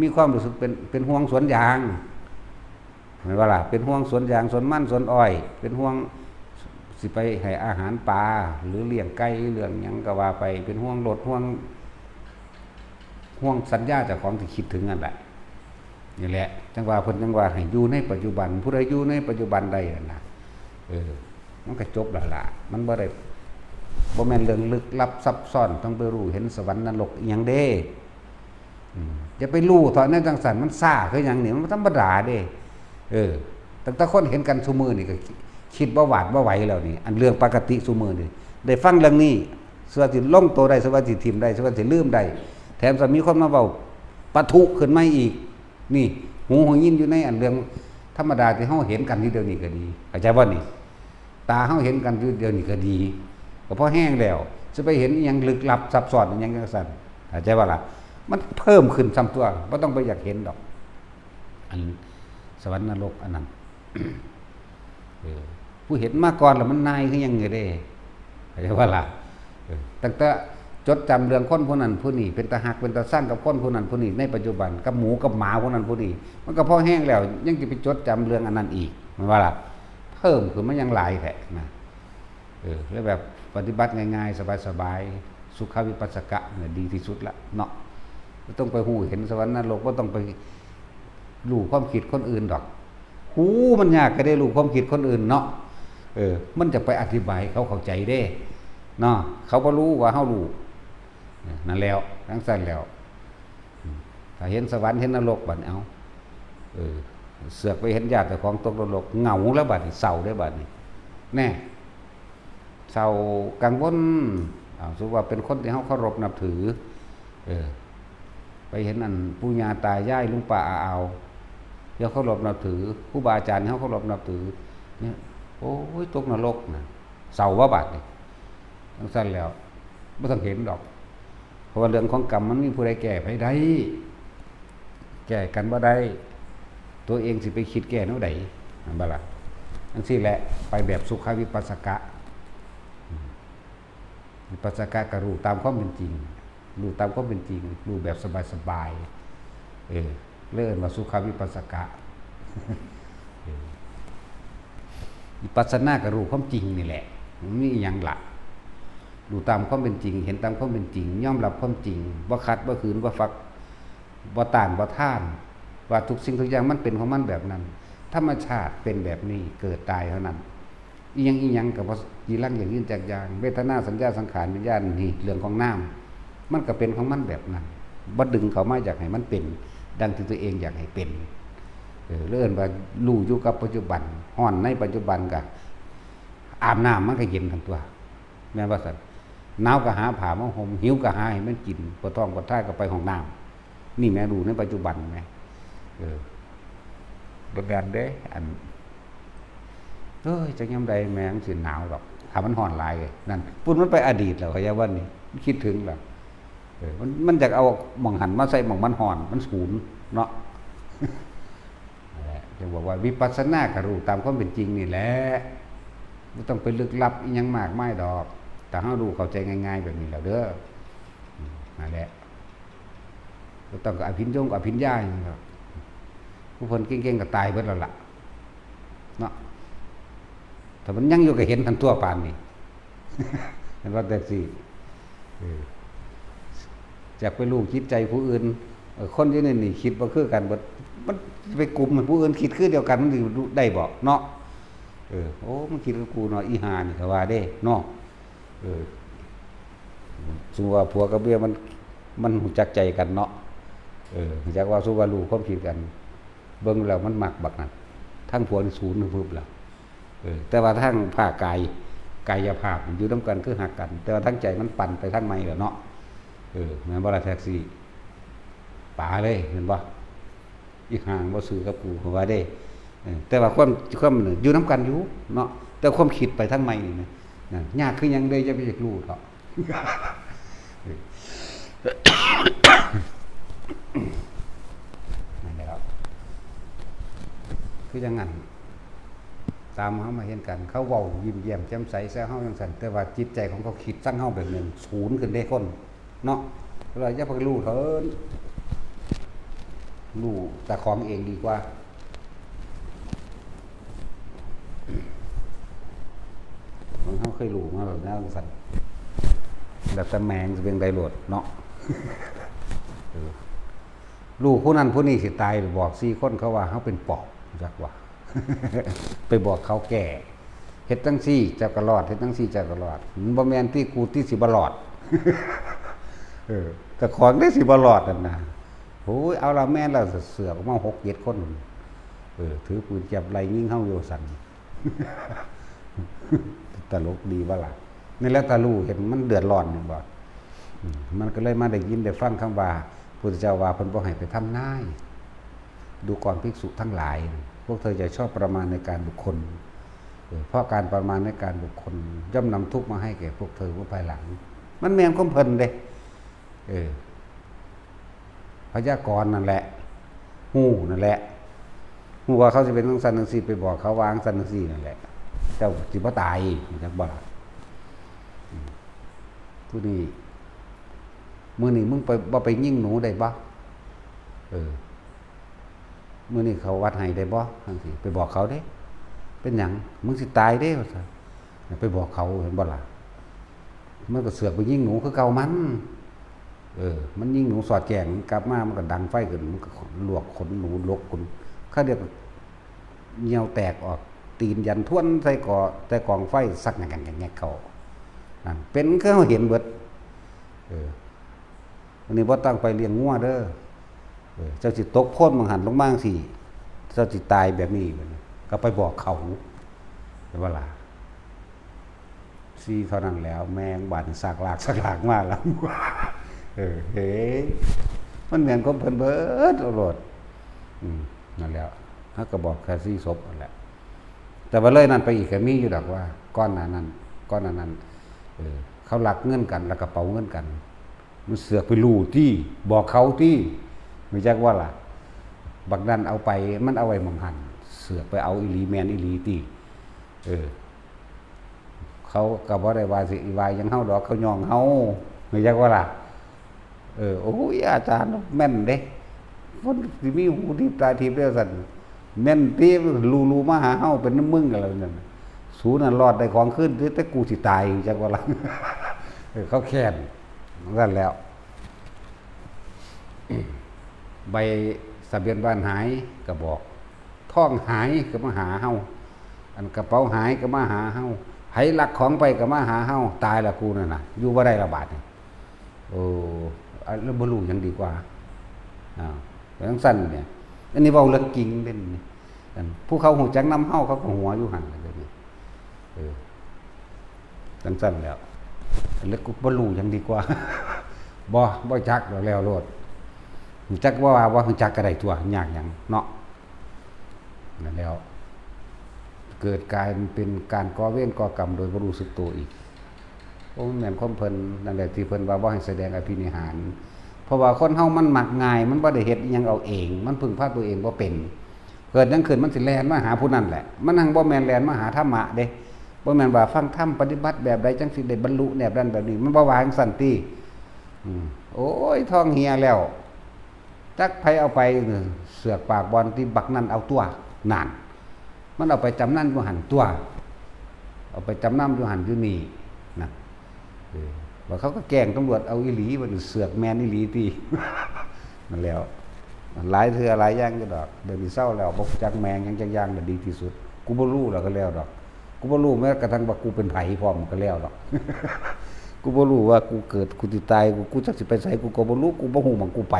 มีความรู้สึกเป็น เป็นห่วงสวนยาง แม่นบ่ล่ะ เป็นห่วงสวนยาง สวนมัน สวนอ้อย เป็นห่วงสิไปให้อาหารปลา หรือเลี้ยงไก่ เลี้ยงหยังก็ว่าไป เป็นห่วงรถ ห่วง ห่วงสัญญาเจ้าของที่คิดถึงนั่นแหละ นี่แหละ จั่งว่าเพิ่นจั่งว่าให้อยู่ในปัจจุบัน ผู้ใดอยู่ในปัจจุบันได้นั่นน่ะ เออ มันก็จบแล้วล่ะ มันบ่ได้ บ่แม่นเรื่องลึกลับซับซ้อน ต้องไปรู้เห็นสวรรค์นรกอิหยังเด้ อืม อย่าไปรู้เถาะ แนวจั่งซั้น มันซ่าคือหยังนี่ มันธรรมดาเด้ เออ ตั้งแต่คนเห็นกันซุมื้อนี่ก็คิดบ่หวาดบ่ไหวแล้วนี่ อันเรื่องปกติซุมื้อนี่ ได้ฟังเรื่องนี้ สิว่าสิลงโตได้ สิว่าสิถิ่มได้ สิว่าสิลืมได้ แถมจะมีคนมาเว้าปะทุขึ้นมาอีก นี่ หูหยินอยู่ในอันเรื่องธรรมดาที่เฮาเห็นกันอยู่เดี๋ยวนี้ก็ดี เข้าใจบ่นี่ ตาเฮาเห็นกันอยู่เดี๋ยวนี้ก็ดี ก็พอแฮงแล้ว สิไปเห็นอิหยังลึกลับซับซ้อนอิหยังจั่งซั้น เข้าใจบ่ล่ะ มันเพิ่มขึ้นซ้ำตัว บ่ต้องไปอยากเห็นดอก อันสวรรค์นรกอันนั้น เออ ผู้เห็นมาก่อนแล้วมันนายคือหยังไงเด้ เข้าใจบ่ล่ะ เออ ตั้งแต่จดจำเรื่องคนผู้นั้นผู้นี้ เป็นตาฮักเป็นตาซังกับคนผู้นั้นผู้นี้ ในปัจจุบัน กับหมูกับหมาผู้นั้นผู้นี้ มันก็พอแฮงแล้ว ยังสิไปจดจำเรื่องอันนั้นอีก แม่นบ่ล่ะ เพิ่มขึ้นมายังหลายแท้นะ เออ แล้วแบบปฏิบัติง่ายๆ สบายๆ สุขวิปัสสกะเนี่ยดีที่สุดละเนาะ บ่ต้องไปฮู้เห็นสวรรค์นรก บ่ต้องไปรู้ความคิดคนอื่นดอก ฮู้มันยากก็ได้รู้ความคิดคนอื่นเนาะ เออ มันจะไปอธิบายให้เขาเข้าใจเด้ เนาะ เขาบ่รู้ว่าเฮารู้ นั่นแล้ว จั่งซั้นแล้ว อืม ถ้าเห็นสวรรค์เห็นนรกบัดนี้ เอ้า เออ เสือกไปเห็นญาติเจ้าของตกนรก เหงาแล้วบัดนี้ เศร้าแล้วบัดนี้ แน่ เศร้ากังวล อ้าว สมมุติว่าเป็นคนที่เฮาเคารพนับถือ เออ ไปเห็นอันปู่ย่าตายายลุงป้าอาอาว ที่เฮาเคารพนับถือ ครูบาอาจารย์ที่เฮาเคารพนับถือ เนี่ย โอ้ย ตกนรกนะ เศร้าว่าบัดนี้ จั่งซั้นแล้ว บ่ต้องเห็นดอก เพราะว่าเรื่องของกรรมมันมีผู้ใดแก้ไผได้ แก้กันบ่ได้ ตัวเองสิไปคิดแก้แนวใด แม่นบ่ล่ะ จั่งซี้แหละ ไปแบบสุขวิปัสสกะ อืม วิปัสสกะก็รู้ตามความเป็นจริง รู้ตามความเป็นจริง รู้แบบสบายๆ เออ เลยเอิ้นว่าสุขวิปัสสกะ เออ วิปัสสนาก็รู้ความจริงนี่แหละ มันมีอิหยังล่ะ รู้ตามความเป็นจริง เห็นตามความเป็นจริง ยอมรับความจริง บ่ขัด บ่ขืน บ่ฝัก บ่ต้าน บ่ทาน ว่าทุกสิ่งทุกอย่างมันเป็นของมันแบบนั้น ธรรมชาติเป็นแบบนี้ เกิดตายเท่านั้น อิหยังอิหยังก็บ่จีรังยั่งยืนจักอย่าง เวทนา สัญญา สังขาร วิญญาณ นี่เรื่องของนาม มันก็เป็นของมันแบบนั้น บ่ดึงเข้ามาอยากให้มันเป็น ดังที่ตัวเองอยากให้เป็น เออ เลยเอิ้นว่ารู้อยู่กับปัจจุบัน ฮ้อนในปัจจุบันก็อาบน้ำมันก็เย็นทันตัว แม่นบ่ซั่น หนาวก็หาผ้ามาห่ม หิวก็หาให้มันกิน ปวดท้องปวดท้ายก็ไปห้องน้ำ นี่แหม รู้ในปัจจุบันแหม เออ บ่แม่นเด้ อัน เอ้ย จักยามใดแม่งสิหนาวดอก ถ้ามันฮ้อนหลาย นั่น ปุ้นมันไปอดีตแล้ว เข้าใจบ่นี่ มันคิดถึงแล้ว เออ มัน มันอยากเอาหม่องหั้นมาใส่หม่องมันฮ้อน มันสูนเนาะ นั่นแหละ จึงบอกว่าวิปัสสนาก็รู้ตามความเป็นจริงนี่แหละ บ่ต้องไปลึกลับอิหยังมากมายดอก ถ้าเฮารู้เข้าใจง่ายๆแบบนี้แล้วเด้อ อืม นั่นแหละ บ่ต้องกับอภิญญงกับอภิญญาหยังดอก ผู้เพิ่นเก่งๆก็ตายเบิดแล้วล่ะ เนาะ ถ้ามันยังอยู่ก็เห็นทันทั่วปานนี้ เห็นว่าจั่งซี้ เออ อยากไปรู้จิตใจผู้อื่น เออ คนอยู่ในนี่คิดบ่คือกันเบิด มันไปกลุ่มให้ผู้อื่นคิดคือเดียวกัน มันสิได้บ่เนาะ เออ โอ้ มันคิดคือกูเนาะ อีห่านี่ก็ว่าเด้เนาะ เออ สมมุติว่าผัวกับเมียมัน มันรู้จักใจกันเนาะ เออ รู้จักว่า สมมุติว่ารู้ความคิดกัน เบิ่งแล้วมันมักบักนั่น ทั้งผัวนี่ศูนย์ทั้งพึบแล้ว เออ แต่ว่าทางภาคกาย กายภาพอยู่นำกันคือฮักกัน แต่ว่าทางใจมันปั่นไปทางใหม่แล้วเนาะ เออ แม่นบ่ล่ะแท็กซี่ ป๋าเลย แม่นบ่ อีห่าบ่ซื่อกับกู เขาว่าเด้ เออ แต่ว่าความ ความอยู่นำกันอยู่เนาะ แต่ความคิดไปทางใหม่นี่นะ นั่น ยากคือหยังเด้ อย่าไปอยากรู้เถาะ นั่นแหละครับ คือจั่งนั้น ตามเฮามาเห็นกัน เขาเว้ายิ้มแย้มแจ่มใสใส่เฮาจั่งซั้น แต่ว่าจิตใจของเขาคิดซังเฮาแบบหนึ่ง ศูนย์ขึ้นเด้คน เนาะ เราอย่าไปรู้เถิน รู้เจ้าของเองดีกว่า ของเฮาเคยรู้มาแบบนั้นจั่งซั้น แล้วแต่แม่งสิเป็นไดโลดเนาะ เออ รู้ผู้นั้นผู้นี้สิตาย บอกสี่คนเขาว่าเฮาเป็นปอบ จักว่า ไปบอกเขาแก่ เฮ็ดจั่งซี่เจ้าก็รอด เฮ็ดจั่งซี่เจ้าก็รอด มันบ่แม่นติ กูติสิบ่รอด เออ เจ้าของเด้สิบ่รอดนั่นนะ โอ้ย เอาละแม่นแล้ว เสือกออกมาหกเจ็ดคน เออ ถือปืนแก๊ปไล่ยิงเฮาอยู่ซั่น ตลกดีบ่ล่ะ นี่แหละถ้ารู้เห็นมันเดือดร้อนนี่บ่ อืม มันก็เลยมาได้ยินได้ฟังคำว่า พุทธเจ้าว่าเพิ่นบ่ให้ไปทำนาย ดูก่อนภิกษุทั้งหลาย พวกเธออย่าชอบประมาณในการบุคคล เออ เพราะการประมาณในการบุคคล ย่อมนำทุกข์มาให้แก่พวกเธอเมื่อภายหลัง มันแม่นความเพิ่นเด้ เออ พยากรณ์นั่นแหละ ฮู้นั่นแหละ ฮู้ว่าเขาสิเป็นจั่งซั้นจั่งซี่ ไปบอกเขาว่าจั่งซั้นจั่งซี่นั่นแหละ เจ้าสิบ่ตาย จักบ่ล่ะ อืม ผู้นี้ มื้อนี้มึงไป บ่ไปยิงหนูได้บ่ เออ มื้อนี้เข้าวัดให้ได้บ่ จั่งซี้ ไปบอกเขาเด้ เป็นหยัง มึงสิตายเด้ ว่าซั่น ไปบอกเขา เห็นบ่ล่ะ มันก็เสือกไปยิงหนูคือเก่ามัน เออ มันยิงหนูสอดแจ้ง กลับมามันก็ดังไฟขึ้น มันก็ลวกขนหนู ลกขน เขาเรียกว่าเหยี่ยวแตกออก ตีนยันทวนใส่กอ ใส่กองไฟ สักแงกๆๆๆ เข้า นั่น เป็นคือเฮาเห็นเบิด เออ อันนี้บ่ต้องไปเลี้ยงงัวเด้อ เออ เจ้าสิตกโพนหม่องหั่นลงมาจั่งซี้ เจ้าสิตายแบบนี้ ก็ไปบอกเขา เห็นบ่ล่ะ สี่เท่านั้นแล้ว แม่งบาดนี้สากลาก สากลากมาแล้ว เออ เฮ้ย มันแม่นความเพิ่นเบิดเอาโลด อืม นั่นแหละ เฮาก็บอกแค่สี่ศพนั่นแหละ แต่ว่าเลยนั้นไปอีกก็มีอยู่ดอกว่า ก่อนหน้านั้น ก่อนหน้านั้น เออ เขาลักเงินกัน ลักกระเป๋าเงินกัน มันเสือกไปรู้ติ บอกเขาติ รู้จักบ่ล่ะ บักนั้นเอาไป มันเอาไว้หม่องหั่น เสือกไปเอาอีหลี แม่นอีหลีติ เออ เขาก็บ่ได้ว่าสิว่าหยังเฮาดอก เขาย่องเฮา รู้จักบ่ล่ะ เออ โอ้ย อาจารย์แม่นเด้ คนสิมีหูทิพย์ตาทิพย์เด้อซั่น แม่นติ รู้ๆ มาหาเฮา เป็นนำมึงกันแล้วนั่น สูนั่นรอดได้ของคืน แต่กูสิตาย จักว่าล่ะ เออ เขาแค้น นั่นแล้ว ใบทะเบียนบ้านหายก็บอก ทองหายก็มาหาเฮา อันกระเป๋าหายก็มาหาเฮา ไผลักของไปก็มาหาเฮา ตายละกูนั่นน่ะ อยู่บ่ได้ละบาดนี่ โอ้ อันแล้วบ่รู้หยังดีกว่า อ้าว เป็นจั่งซั้นเนี่ย อันนี้เว้าเรื่องจริงเด้นี่ อันผู้เขาฮู้จักนำเฮา เขาก็หัวอยู่หั่นล่ะเด้นี่ เออ จั่งซั้นแล้ว อันแล้วกูบ่รู้หยังดีกว่า บ่ บ่จักแล้ว แล้วโลด ฮู้จักว่า ว่าบ่ฮู้จักก็ได้ตัวยากหยังเนาะ นั่นแล้ว เกิดกลายเป็นการก่อเวรก่อกรรมโดยบ่รู้สึกตัวอีก โอ้ แม่นความเพิ่น นั่นแหละที่เพิ่นว่าบ่ให้แสดงอภินิหาร เพราะว่าคนเฮามันมักง่าย มันบ่ได้เฮ็ดอิหยังเอาเอง มันพึ่งพาตัวเองบ่เป็น เกิดหยังขึ้นมันสิแล่นมาหาผู้นั้นแหละ มันหั้งบ่แม่นแล่นมาหาธรรมะเด้ บ่แม่นว่าฟังธรรมปฏิบัติแบบใดจั่งสิได้บรรลุแบบนั้นแบบนี้ มันบ่ว่าจั่งซั้นติ อืม โอ้ย ทองเหี่ยแล้ว จักไผเอาไป เสือกปากบ่อนติ บักนั่นเอาตัวนาน มันเอาไปจำนำอยู่หั่นตัวน เอาไปจำนำอยู่หั่นอยู่นี่ นั่น เออ ว่าเขาก็แกล้งตำรวจเอาอีหลี ว่าเสือกแม่นอีหลีติ นั่นแหล้ว หลายเทื่อหลายอย่างอยู่ดอก เดี๋ยวนี้เซาแล้ว บ่รู้จักแม่งหยังจักอย่าง น่ะดีที่สุด กูบ่รู้แล้วก็แล้วดอก กูบ่รู้แม้กระทั่งว่ากูเป็นไผพร้อมก็แล้วดอก กูบ่รู้ว่ากูเกิด กูสิตาย กู กูจักสิไปไส กูก็บ่รู้ กูบ่ฮู้หม่องกูไป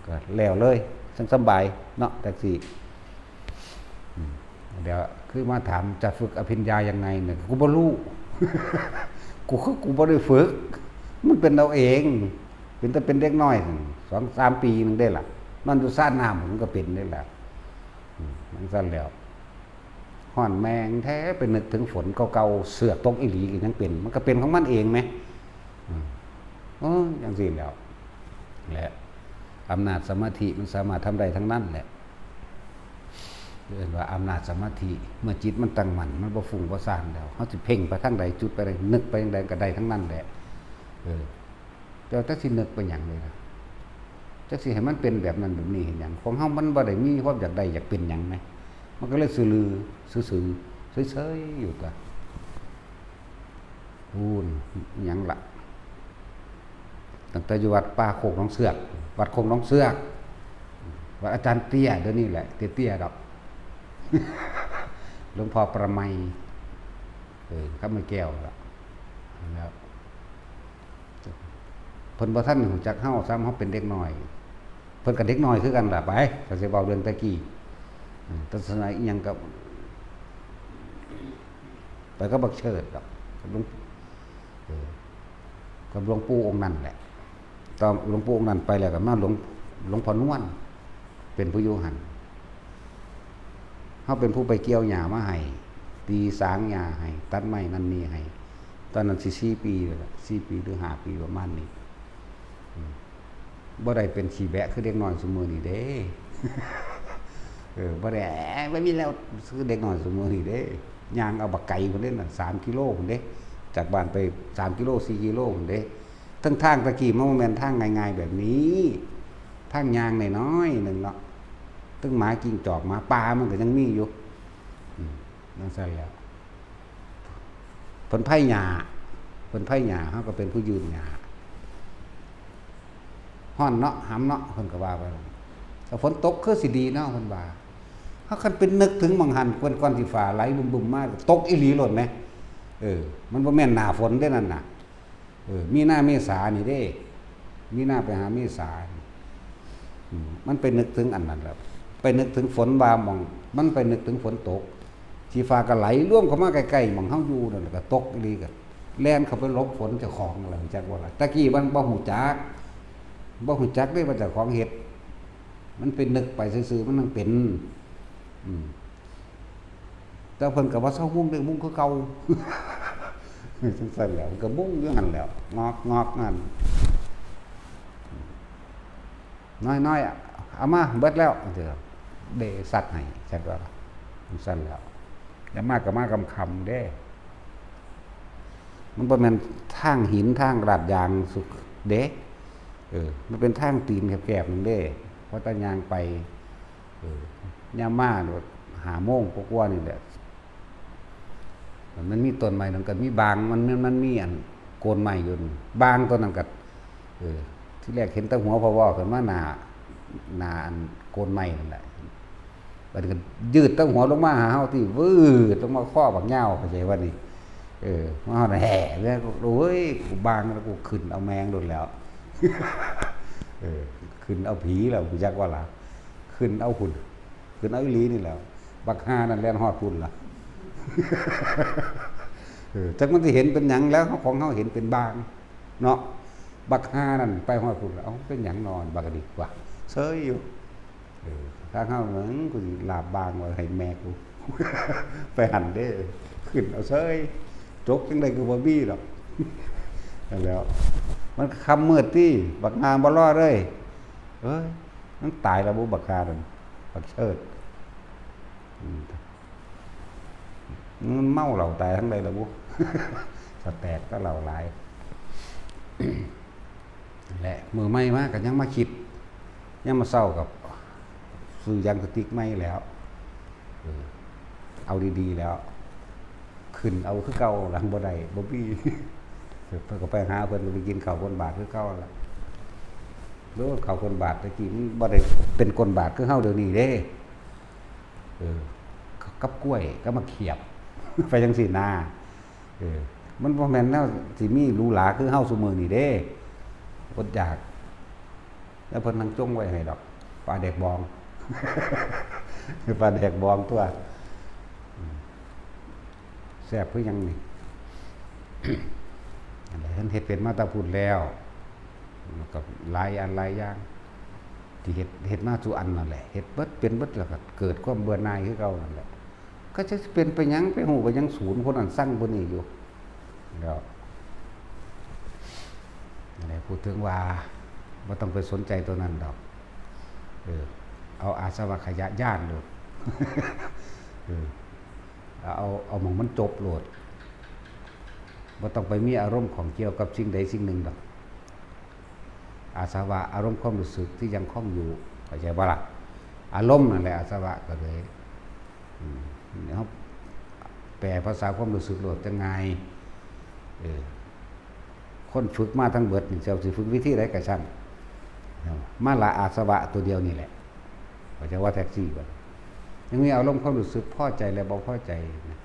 ก็แล้วเลย จั่งสำบายเนาะ จั่งซี้ อืม เดี๋ยวคือมาถามจะฝึกอภิญญายังไงเนี่ย กูบ่รู้ กูคือกูบ่ได้ฝึก มันเป็นเอาเอง เป็นแต่เป็นเด็กน้อย สองสามปีหนึ่งได้ล่ะ นอนอยู่สระน้ำมันก็เป็นได้ล่ะ อืม จั่งซั้นแล้ว ฮ้อนแม่งแท้ ไปนึกถึงฝนเก่าๆ เสือกตกอีหลีก็ยังเป็น มันก็เป็นของมันเองแหม อืม เออ จั่งซี้แล้ว และอำนาจสมาธิมันสามารถทำได้ทั้งนั้นแหละ เอิ้นว่าอำนาจสมาธิ เมื่อจิตมันตั้งมั่น มันบ่ฟุ้งบ่ซ่านแล้ว เฮาสิเพ่งไปทางใด จุดไปใด นึกไปทางใดก็ได้ทั้งนั้นแหละ เออ แต่จักสินึกไปหยังเลยนะ จักสิให้มันเป็นแบบนั้นแบบนี้เฮ็ดหยัง ของเฮามันบ่ได้มีความอยากได้อยากเป็นหยังแหม มันก็เลยซื่อลือ ซื่อๆ เฉยๆ อยู่ตั๊ว พู้น อิหยังล่ะ ตั้งแต่อยู่วัดป่าโคกหนองเสือก วัดโคกหนองเสือก วัดอาจารย์เตี้ย เดี๋ยวนี้แหละ เตี้ยๆ ดอก หลวงพ่อประไมย เออ คำแก้วล่ะ แล้ว เพิ่นบ่ทันรู้จักเฮา ซ้ำเฮาเป็นเด็กน้อย เพิ่นก็เด็กน้อยคือกันล่ะ ไป ก็สิเว้าเรื่องแต่กี้ อืม ทัศนะอิหยังกับ ไปกับบักเชิดดอก กับหลวง เออ กับหลวงปู่องค์นั้นแหละ ตอนหลวงปู่องค์นั้นไปแล้วก็มาหลวง หลวงพ่อนวล เป็นผู้อยู่หั่น เฮาเป็นผู้ไปเกี่ยวหญ้ามาให้ ตีสางหญ้าให้ ตัดไม้นั่นนี่ให้ ตอนนั้นสิสี่ปีแล้วล่ะ สี่ปีหรือห้าปีประมาณนี้ อืม บ่ได้เป็นขี้แบะคือเด็กน้อยซุมื้อนี้เด้ เออ บ่ได้ แอะ บ่มีแล้วคือเด็กน้อยซุมื้อนี้เด้ ย่างเอาบักไกพุ้นเด้น่ะ สามกิโลพุ้นเด้ จากบ้านไปสามกิโล สี่กิโลพุ้นเด้ ทั้งทางตะกี้มันบ่แม่นทางง่ายๆแบบนี้ ทางย่างน้อยๆหนึ่งเนาะ ทั้งหมาจิ้งจอกหมาป่ามันก็ยังมีอยู่ อืม จั่งซั้นแหล้ว เพิ่นไผหญ้า เพิ่นไผหญ้า เฮาก็เป็นผู้ยื่นหญ้า ฮ้อนเนาะ หำเนาะ เพิ่นก็ว่าไป ถ้าฝนตกคือสิดีเนาะ เพิ่นว่า เฮาคันไปนึกถึงหม่องหั่น ก่อน ก่อนสิฟ้าไหลบึ้มๆมา ตกอีหลีโลดแหม เออ มันบ่แม่นหน้าฝนเด้นั่นน่ะ เออ มีนาเมษานี่เด้ มีนาไปหาเมษานี่ อืม มันไปนึกถึงอันนั้นแหละ ไปนึกถึงฝนว่าหม่อง มันไปนึกถึงฝนตก สิฟ้าก็ไหลรวมเข้ามาใกล้ๆหม่องเฮาอยู่นั่นแหละ ก็ตกอีหลี ก็แล่นเข้าไปหลบฝนเจ้าของแล้ว จักว่าล่ะ ตะกี้มันบ่ฮู้จัก บ่ฮู้จักเด้ว่าเจ้าของเฮ็ด มันเป็นนึกไปซื่อๆ มันยังเป็น อืม แต่เพิ่นก็ว่าเซามุ่งเด้ มุ่งคือเก่า จั่งซั้นแหล้ว ก็มุ่งอยู่หั่นแหล้ว งอกๆนั่น น้อยๆ อะ เอามาเบิดแล้ว เดี๋ยวเด้ซัดให้ จั่งว่าล่ะ จั่งซั้นแหล้ว แล้วมาก็มาค่ำๆเด้ มันบ่แม่นทางหินทางลาดยางสุดเด้ เออ มันเป็นทางตีนแคบๆหนึ่งเด้ พอแต่ย่างไป เออ ยามมาโลด ห้าโมงกว่าๆนี่แหละ มันมีต้นไม้นั่นก็มีบาง มัน มัน มันมีอันโคนไม้อยู่นี่ บางต้นนั้นก็ เออ ทีแรกเห็นแต่หัวพอวอขึ้นมาหน้า หน้าอันโคนไม้นั่นแหละ บัดนี้ก็ยืดแต่หัวลงมาหาเฮาติ วืดลงมาคอบักยาว เข้าใจบ่นี่ เออ มาฮอดแฮ่แล้ว โอ้ย กูบางแล้ว กูขึ้นเอาแมงโลดแล้ว เออ ขึ้นเอาผีแล้ว กูจักว่าล่ะ ขึ้นเอาพุ้น ขึ้นเอาอีหลีนี่แหล้ว บักห่านั่นแล่นฮอดพุ้นล่ะ เออ จักมันสิเห็นเป็นหยังแล้ว ของเฮาเห็นเป็นบาง เนาะ บักห่านั่นไปฮอดพุ้นล่ะ เอ้า เป็นหยังนอน บักกะดิกว่า เซยอยู่ เออ ทางเฮา เอิ้ง กูสิลาบบางไว้ให้แม่กู ไปหั่นเด้ ขึ้นเอาเซย จกจั่งใดก็บ่มีดอก นั่นแหล้ว มันค่ำมืดติ บักห่าบ่รอเลย เอ้ย มันตายแล้วบุ บักห่านั่น บักเชิด อืม มันเมาเหล้าตายทั้งใดล่ะบุ สะแตกก็เหล้าหลาย และมื้อใหม่มาก็ยังมาคิด ยังมาเซากับ ซื้อยางสติ๊กใหม่แล้ว เออ เอาดีๆแล้ว ขึ้นเอาคือเก่า หลังบ่ได้ บ่มี เพิ่นก็ไปหาเพิ่นก็ไปกินข้าวบนบาทคือเก่าล่ะ โอ้ ข้าวก้นบาทตะกี้มันบ่ได้เป็นก้นบาทคือเฮาเดี๋ยวนี้เด้ เออ กับกล้วยกับหมากเขียบ ไปจั่งซี้นา เออ มันบ่แม่นแนวสิมีหรูหราคือเฮาซุมื้อนี้เด้ อดอยาก แล้วเพิ่นนั่งจ้งไว้ให้ดอก ปลาแดกบอง ปลาแดกบองตัว อืม แซ่บคือหยังนี่ อันใด๋เพิ่นเฮ็ดเป็นมาแต่พู้นแล้ว มันก็หลายอันหลายอย่าง ที่เฮ็ด เฮ็ดมาสู่อันนั่นแหละ เฮ็ดเบิดเป็นเบิดแล้วก็เกิดความเบื่อหน่ายคือเก่านั่นแหละ ก็จะเป็นไปหยัง ไปฮู้ไปหยัง สูนผู้นั้นซังผู้นี้อยู่ แล้ว อันนี้พูดถึงว่า บ่ต้องไปสนใจตัวนั้นดอก เออ เอาอาสวะขยะย้านโลด เออ เอา เอาหม่องมันจบโลด บ่ต้องไปมีอารมณ์ข้องเกี่ยวกับสิ่งใดสิ่งหนึ่งดอก อาสวะ อารมณ์ความรู้สึกที่ยังคงอยู่ เข้าใจบ่ล่ะ อารมณ์นั่นแหละอาสวะ ก็เลย อืม เฮาแปลภาษาความรู้สึกโลดจั่งง่าย เออ คนฝึกมาทั้งเบิดนี่ เจ้าสิฝึกวิธีใดก็ช่าง มาละอาสวะตัวเดียวนี่แหละ เข้าใจว่าแท็กซี่บ่ ยังมีอารมณ์ความรู้สึกพอใจและบ่พอใจนะ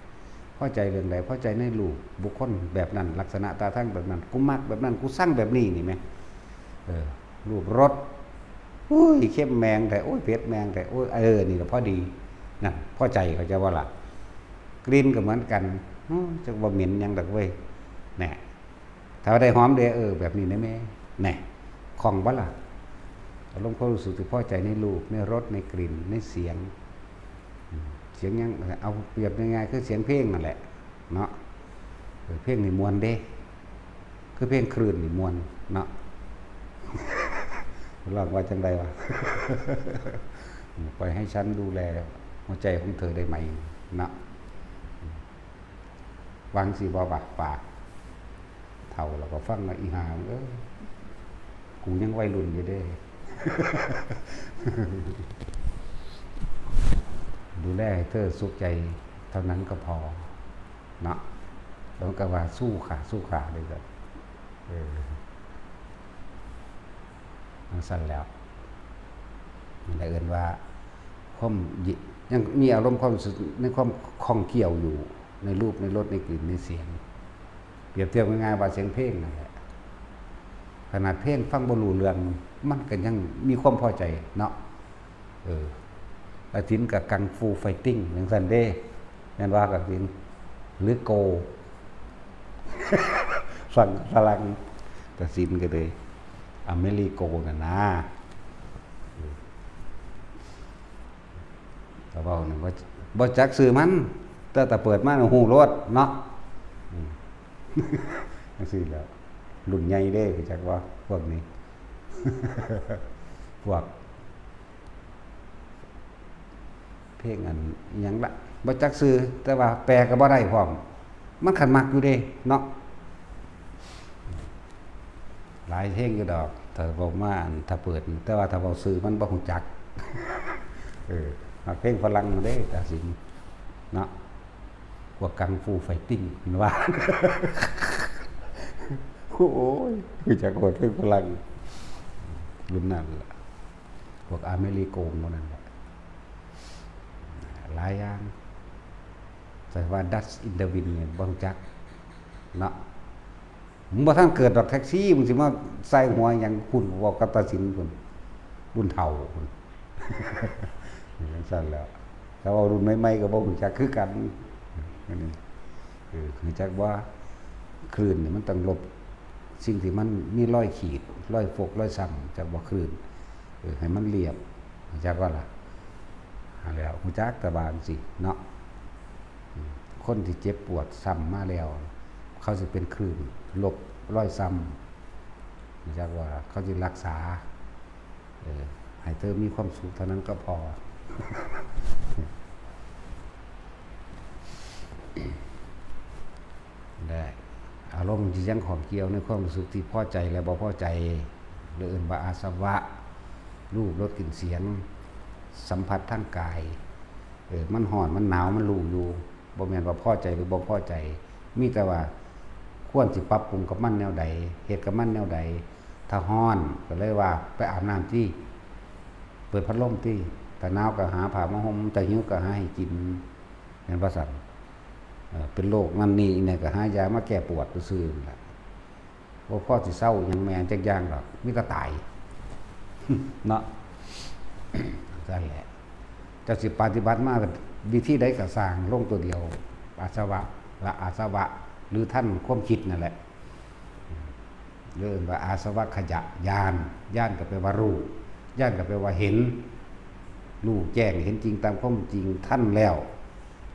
พอใจเรื่องใด พอใจในรูปบุคคลแบบนั้น ลักษณะท่าทางแบบนั้น กูมักแบบนั้น กูซังแบบนี้นี่แหม เออ รูปรส อุ้ย เค็มแมงแท้ โอ้ย เผ็ดแมงแท้ โอ้ย เออ นี่ละพอดี นั่น พอใจ เข้าใจบ่ล่ะ กลิ่นก็เหมือนกัน อืม จักว่าเหม็นหยังดอกเว้ย แหน่ ถ้าว่าได้หอมเด้ เออ แบบนี้นะแม่ แหน่ คล่องบ่ล่ะ อารมณ์ความรู้สึกที่พอใจในรูป ในรส ในกลิ่น ในเสียง อืม เสียงหยัง เอาเปรียบง่ายๆ คือเสียงเพลงนั่นแหละ เนาะ เออ เพลงนี่ม่วนเด้ คือเพลงคลื่นนี่ม่วนเนาะ ร้องว่าจั่งใด๋วะ ปล่อยให้ฉันดูแลหัวใจของเธอได้ไหม เนาะ วางสิบ่ปะ ปาก เฒ่าแล้วก็ฟังแล้ว อีห่า เอ้ย กูยังวัยรุ่นอยู่เด้ ดูแลให้เธอสุขใจเท่านั้นก็พอ เนาะ แล้วก็ว่าสู้ขา สู้ขาเลยก็ เออ จั่งซั้นแล้ว นั่นแหละเอิ้นว่า ความยิ- ยังมีอารมณ์ความรู้สึกในความข้องเกี่ยวอยู่ ในรูป ในรส ในกลิ่น ในเสียง เปรียบเทียบง่ายๆ ว่าเสียงเพลงนั่นแหละ ขนาดเพลงฟังบ่รู้เรื่อง มันก็ยังมีความพอใจเนาะ เออ ตัดสินกับกังฟูไฟติ้งจั่งซั้นเด้ แม่นว่าตัดสิน หรือโก ฝั่งฝรั่งตัดสินก็เลย อเมริโกน่ะนะ เออ แต่ว่าเนี่ย บ่ บ่จักชื่อมัน แต่ แต่เปิดมาเนี่ยฮู้โลดเนาะ อืม จั่งซี้แหล้ว รุ่นใหญ่เด้ รู้จักบ่ พวกนี้ พวก เพลงอันอิหยังละ บ่จักชื่อ แต่ว่าแปลก็บ่ได้พร้อม มันคันมักอยู่เด้ เนาะ หลายเพลงอยู่ดอก ถ้าเว้ามาอัน ถ้าเปิด แต่ว่าถ้าเว้าชื่อมันบ่ฮู้จัก เออ มักเพลงฝรั่งเด้ ตาสิน เนาะ พวกกังฟูไฟติ้ง มันว่า โอ้ย รู้จักโลดเพลงฝรั่ง รุ่นนั้นล่ะ พวกอเมริโกนพวกนั้นแหละ หลายอย่าง แต่ว่า Dust in the Wind เนี่ย บ่รู้จัก เนาะ มึงบ่ทันเกิดดอกแท็กซี่ มึงสิมาใส่หัวหยัง คุณบอกกับตาสินคุณ รุ่นเฒ่าคุณ จั่งซั้นแหล้ว แต่ว่ารุ่นใหม่ๆ ก็บ่รู้จักคือกัน อันนี้ เออ รู้จักว่าคลื่นนี่มันต้องลบสิ่งที่มันมีรอยขีด รอยฟก รอยซ้ำ จักว่าคลื่น เออ ให้มันเรียบ รู้จักว่าล่ะ หั้นแหล้ว รู้จักแต่ว่าจั่งซี้เนาะ อืม คนที่เจ็บปวดซ้ำมาแล้ว เขาสิเป็นคลื่น ลบรอยซ้ำ รู้จักว่าเขาสิรักษา เออ ให้เธอมีความสุขเท่านั้นก็พอ ได้ อารมณ์ที่ยังข้องเกี่ยวในความรู้สึกที่พอใจและบ่พอใจ หรือเอิ้นว่าอาสวะ รูป รส กลิ่น เสียง สัมผัสทางกาย เออ มันร้อน มันหนาว มันรู้อยู่ บ่แม่นว่าพอใจหรือบ่พอใจ มีแต่ว่าควรสิปรับปรุงกับมันแนวใด เฮ็ดกับมันแนวใด ถ้าฮ้อนก็เลยว่าไปอาบน้ำติ เปิดพัดลมติ ถ้าหนาวก็หาผ้ามาห่ม ถ้าหิวก็หาให้กิน แม่นบ่ซั่น เอ่อ เป็นโรคนั่นนี่เนี่ยก็หายามาแก้ปวดซื่อๆนั่นแหละ บ่พอสิเซาหยังแม่นจักอย่างดอก มีแต่ตาย เนาะ ซั่นแหละ เจ้าสิปฏิบัติมาวิธีใดก็ซ่างลงตัวเดียว อาสวะ ละอาสวะ หรือทันความคิดนั่นแหละ เรียกว่าอาสวัคคยญาณ ญาณก็แปลว่ารู้ ญาณก็แปลว่าเห็น รู้แจ้ง เห็นจริงตามความจริง ทันแล้ว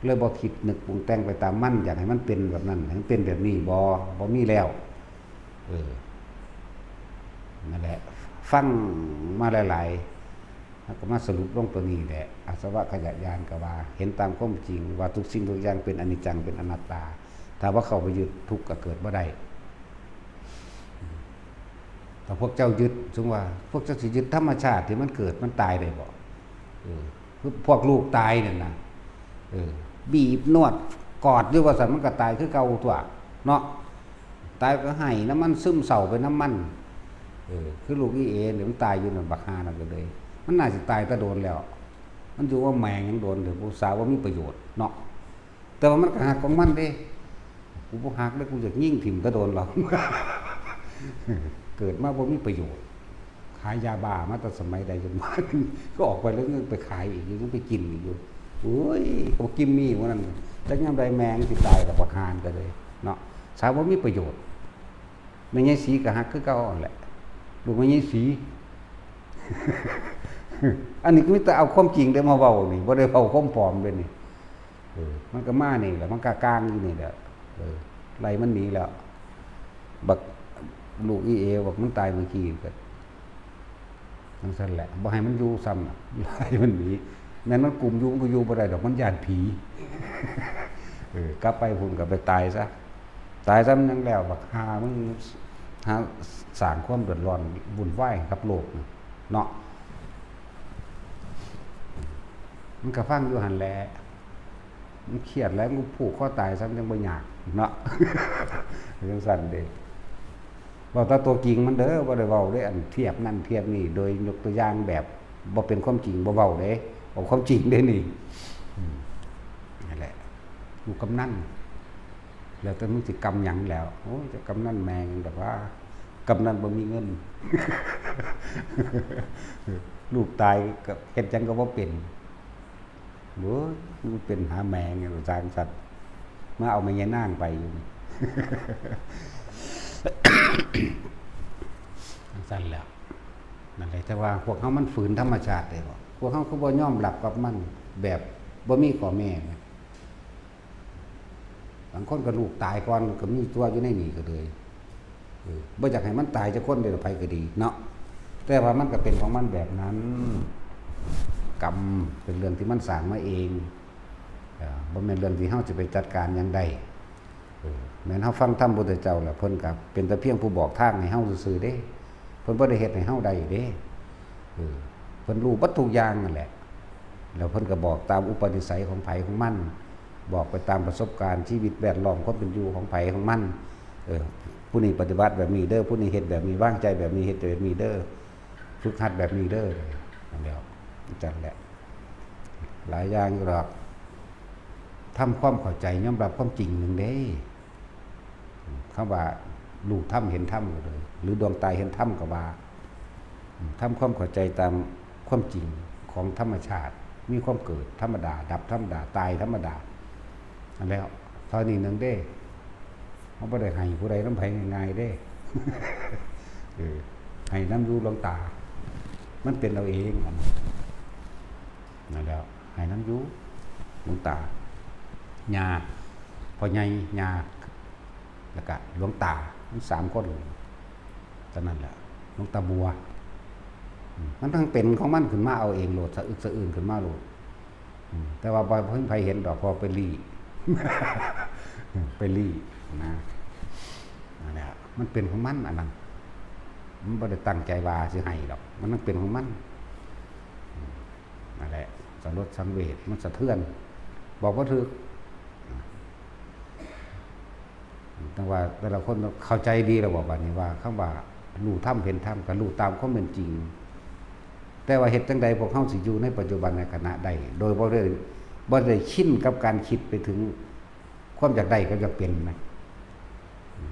เลยบ่คิดนึกปรุงแต่งไปตามมัน อยากให้มันเป็นแบบนั้น ให้มันเป็นแบบนี้ บ่ บ่มีแล้ว เออ นั่นแหละ ฟังมาหลายๆ แล้วก็มาสรุปลงตัวนี้แหละ อาสวัคคยญาณก็ว่า เห็นตามความจริงว่าทุกสิ่งทุกอย่างเป็นอนิจจัง เป็นอนัตตา ถ้าว่าเข้าไปยึด ทุกข์ก็เกิดบ่ได้ ถ้าพวกเจ้ายึด สมมุติว่า พวกเจ้าสิยึดธรรมชาติที่มันเกิดมันตายได้บ่ เออ คือพวกลูกตายนั่นน่ะ เออ บีบนวดกอดอยู่ว่าซั่น มันก็ตายคือเก่าตั๊ว เนาะ ตายก็ไห้นำมัน ซึมเศร้าไปนำมัน เออ คือลูกอีเอนี่มันตายอยู่นั่น บักห่านั่นก็เลย มันน่าสิตายแต่โดนแล้ว มันอยู่ว่าแม่งยังโดน เดี๋ยวผู้สาวว่ามีประโยชน์เนาะ แต่ว่ามันก็ฮักของมันเด้ กูบ่ฮักเด้ กูอยากยิงถิ่มแต่โดนแล้ว เกิดมาบ่มีประโยชน์ ขายยาบ้ามาแต่สมัยใดจนมา ก็ออกไปแล้วยังไปขายอีกอยู่ ยังไปกินอีกอยู่ โอ้ย ก็บ่กินมีวันนั้น จักยามใดแม่งสิตายดอก บักห่านั่นก็เลย เนาะ สาวบ่มีประโยชน์ แม่ใหญ่ศรีก็ฮักคือเก่าหั่นแหละ ลูกแม่ใหญ่ศรี อันนี้ก็มีแต่เอาความจริงเด้มาเว้านี่ บ่ได้เว้าความปลอมเด้นี่ เออ มันก็มานี่แหละ มันก็กลางอยู่นี่แหละ เออ ไล่มันหนีแล้ว บักลูกอีเอ บักมันตายเมื่อกี้ก็ จั่งซั่นแหละ บ่ให้มันอยู่ซ้ำน่ะ ไล่มันหนี แม่นมันกุมอยู่ มันก็อยู่บ่ได้ดอก มันย้านผี เออ กลับไปพุ้นก็ไปตายซะ ตายซะมันยังแล้ว บักห่ามึง หาสร้างความเดือดร้อนวุ่นวายให้กับโลกน่ะ เนาะ มันก็ฟังอยู่หั่นแหละ มันเครียดแล้ว มันผูกคอตายซะ มันจั่งบ่ยาก เนาะ จั่งซั่นเด้ เว้าแต่ตัวจริงมันเด้อ บ่ได้เว้าเด้ อันเทียบนั่นเทียบนี่ โดยยกตัวอย่างแบบบ่เป็นความจริง บ่เว้าเด้ เอาความจริงเด้นี่ อืม นั่นแหละ ลูกกำนัน แล้วแต่มึงสิกำหยังแล้ว โอ้ย จะกำนันแม่งดอกว่า กำนันบ่มีเงิน ลูกตายก็เฮ็ดหยังก็บ่เป็น โอ้ย มันเป็นหาแม่งอยู่ สร้างสัตว์ มาเอาแม่ยายนางไปอยู่นี่ จั่งซั่นแหละ นั่นแหละ แต่ว่าพวกเฮามันฝืนธรรมชาติได้บ่ พวกเฮาคือบ่ยอมรับกับมัน แบบบ่มีข้อแม้นะ บางคนก็ลูกตายก่อนก็มีตั๊วอยู่ในนี่ก็เลย เออ บ่อยากให้มันตายจักคนเด้อ ไผก็ดีเนาะ แต่ว่ามันก็เป็นของมันแบบนั้น กรรมเป็นเรื่องที่มันสร้างมาเอง เอ่อ บ่แม่นเรื่องที่เฮาจะไปจัดการหยังได้ เออ แม่นเฮาฟังธรรมพุทธเจ้าแล้ว เพิ่นก็เป็นแต่เพียงผู้บอกทางให้เฮาซื่อๆเด้ เพิ่นบ่ได้เฮ็ดให้เฮาได้เด้ เออ เพิ่นรู้เบิดทุกอย่างนั่นแหละ แล้วเพิ่นก็บอกตามอุปนิสัยของไผของมัน บอกไปตามประสบการณ์ชีวิตแวดล้อมความเป็นอยู่ของไผของมัน เออ ผู้นี้ปฏิบัติแบบนี้เด้อ ผู้นี้เฮ็ดแบบนี้ วางใจแบบนี้ เฮ็ดแบบนี้เด้อ ฝึกหัดแบบนี้เด้อ นั่นแหละ จั่งแหละ หลายอย่างอยู่ดอก ทำความเข้าใจ ยอมรับความจริงหนึ่งเด้ คำว่ารู้ธรรมเห็นธรรมก็เลย หรือดวงตาเห็นธรรมก็ว่า ทำความเข้าใจตามความจริงของธรรมชาติ มีความเกิดธรรมดา ดับธรรมดา ตายธรรมดา อันแล้ว เท่านี้หนึ่งเด้ เฮาบ่ได้ให้ผู้ใดนำไผง่ายๆเด้ เออ ให้นำอยู่หลวงตา มันเป็นเอาเอง อันนั้น นั่นแหล้ว ให้นำอยู่หลวงตา ย่า พ่อใหญ่ ย่า แล้วก็หลวงตา มันสามคน เท่านั้นแหละ หลวงตาบัว อืม มันต้องเป็นของมันขึ้นมาเอาเองโลด สะอึกสะอื้นขึ้นมาโลด อืม แต่ว่าบ่เห็นไผเห็นดอก เพราะไปลี้ ไปลี้นะ นั่นแหละ มันเป็นของมันอันนั้น มันบ่ได้ตั้งใจว่าสิให้ดอก มันต้องเป็นของมัน อืม นั่นแหละ สลดสังเวช มันสะเทือน บอกบ่ถูก แต่ว่าแต่ละคนเข้าใจดีแล้วบ่ บัดนี้ว่าคำว่า รู้ธรรมเห็นธรรม ก็รู้ตามความเป็นจริง แต่ว่าเฮ็ดจั่งใดพวกเฮาสิอยู่ในปัจจุบันในขณะได้ โดยบ่ได้ บ่ได้ชินกับการคิดไปถึงความอยากได้กับอยากเป็นนะ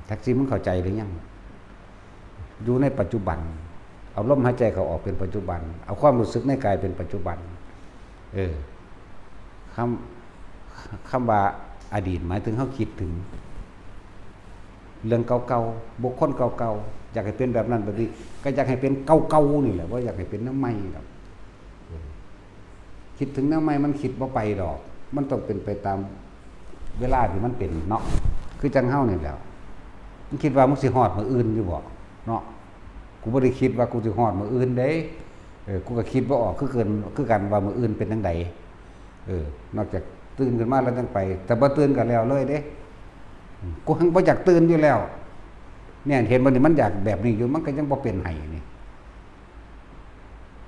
แท็กซี่ มึงเข้าใจหรือยัง? อยู่ในปัจจุบัน เอาลมหายใจเข้าออกเป็นปัจจุบัน เอาความรู้สึกในกายเป็นปัจจุบัน เออ คำ คำว่าอดีตหมายถึงเฮาคิดถึง เรื่องเก่าๆ บุคคลเก่าๆ อยากให้เป็นแบบนั้นแบบนี้ ก็อยากให้เป็นเก่าๆ นี่แหละ บ่อยากให้เป็นแนวใหม่ดอก เออ คิดถึงแนวใหม่มันคิดบ่ไปดอก มันต้องเป็นไปตามเวลาที่มันเป็นเนาะ คือจั่งเฮานี่แหล้ว มึงคิดว่ามึงสิฮอดมื้ออื่นอยู่บ่เนาะ กูบ่ได้คิดว่ากูสิฮอดมื้ออื่นเด้ เออ กูก็คิดบ่ออกคือเกิน คือกันว่ามื้ออื่นเป็นจั่งใด เออ นอกจากตื่นขึ้นมาแล้วจั่งไป แต่บ่ตื่นก็แล้วเลยเด้ อืม กูหังบ่อยากตื่นอยู่แล้ว เนี่ย เห็นบ่นี่ มันอยากแบบนี้อยู่ มันก็ยังบ่เป็นให้นี่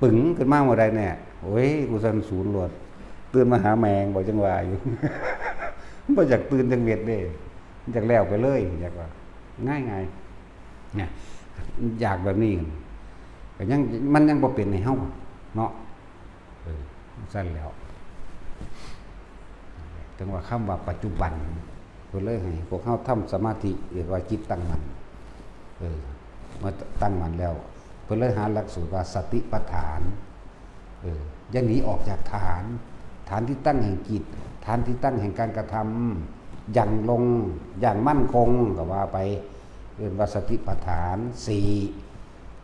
ปึ๋งขึ้นมาเมื่อใดเนี่ย โอ้ย กูสั่นสูนโลด ตื่นมาหาแมง บ่จั่งว่าอยู่ บ่อยากตื่นจั่งเม็ดเด้ อยากแล้วไปเลย อยากว่า ง่ายๆ เนี่ย อยากแบบนี้ ก็ยัง มันยังบ่เป็นให้เฮาเนาะ เออ สั่นแล้ว จั่งว่าคำว่าปัจจุบัน เพิ่นเลยให้พวกเฮาทำสมาธิ เรียกว่าจิตตั้งมั่น เออ เมื่อตั้งมั่นแล้ว เพิ่นเลยหาหลักสูตรว่าสติปัฏฐาน เออ อย่าหนีออกจากฐาน ฐานที่ตั้งแห่งจิต ฐานที่ตั้งแห่งการกระทำ หยั่งลง อย่างมั่นคง ก็ว่าไป เรียกว่าสติปัฏฐานสี่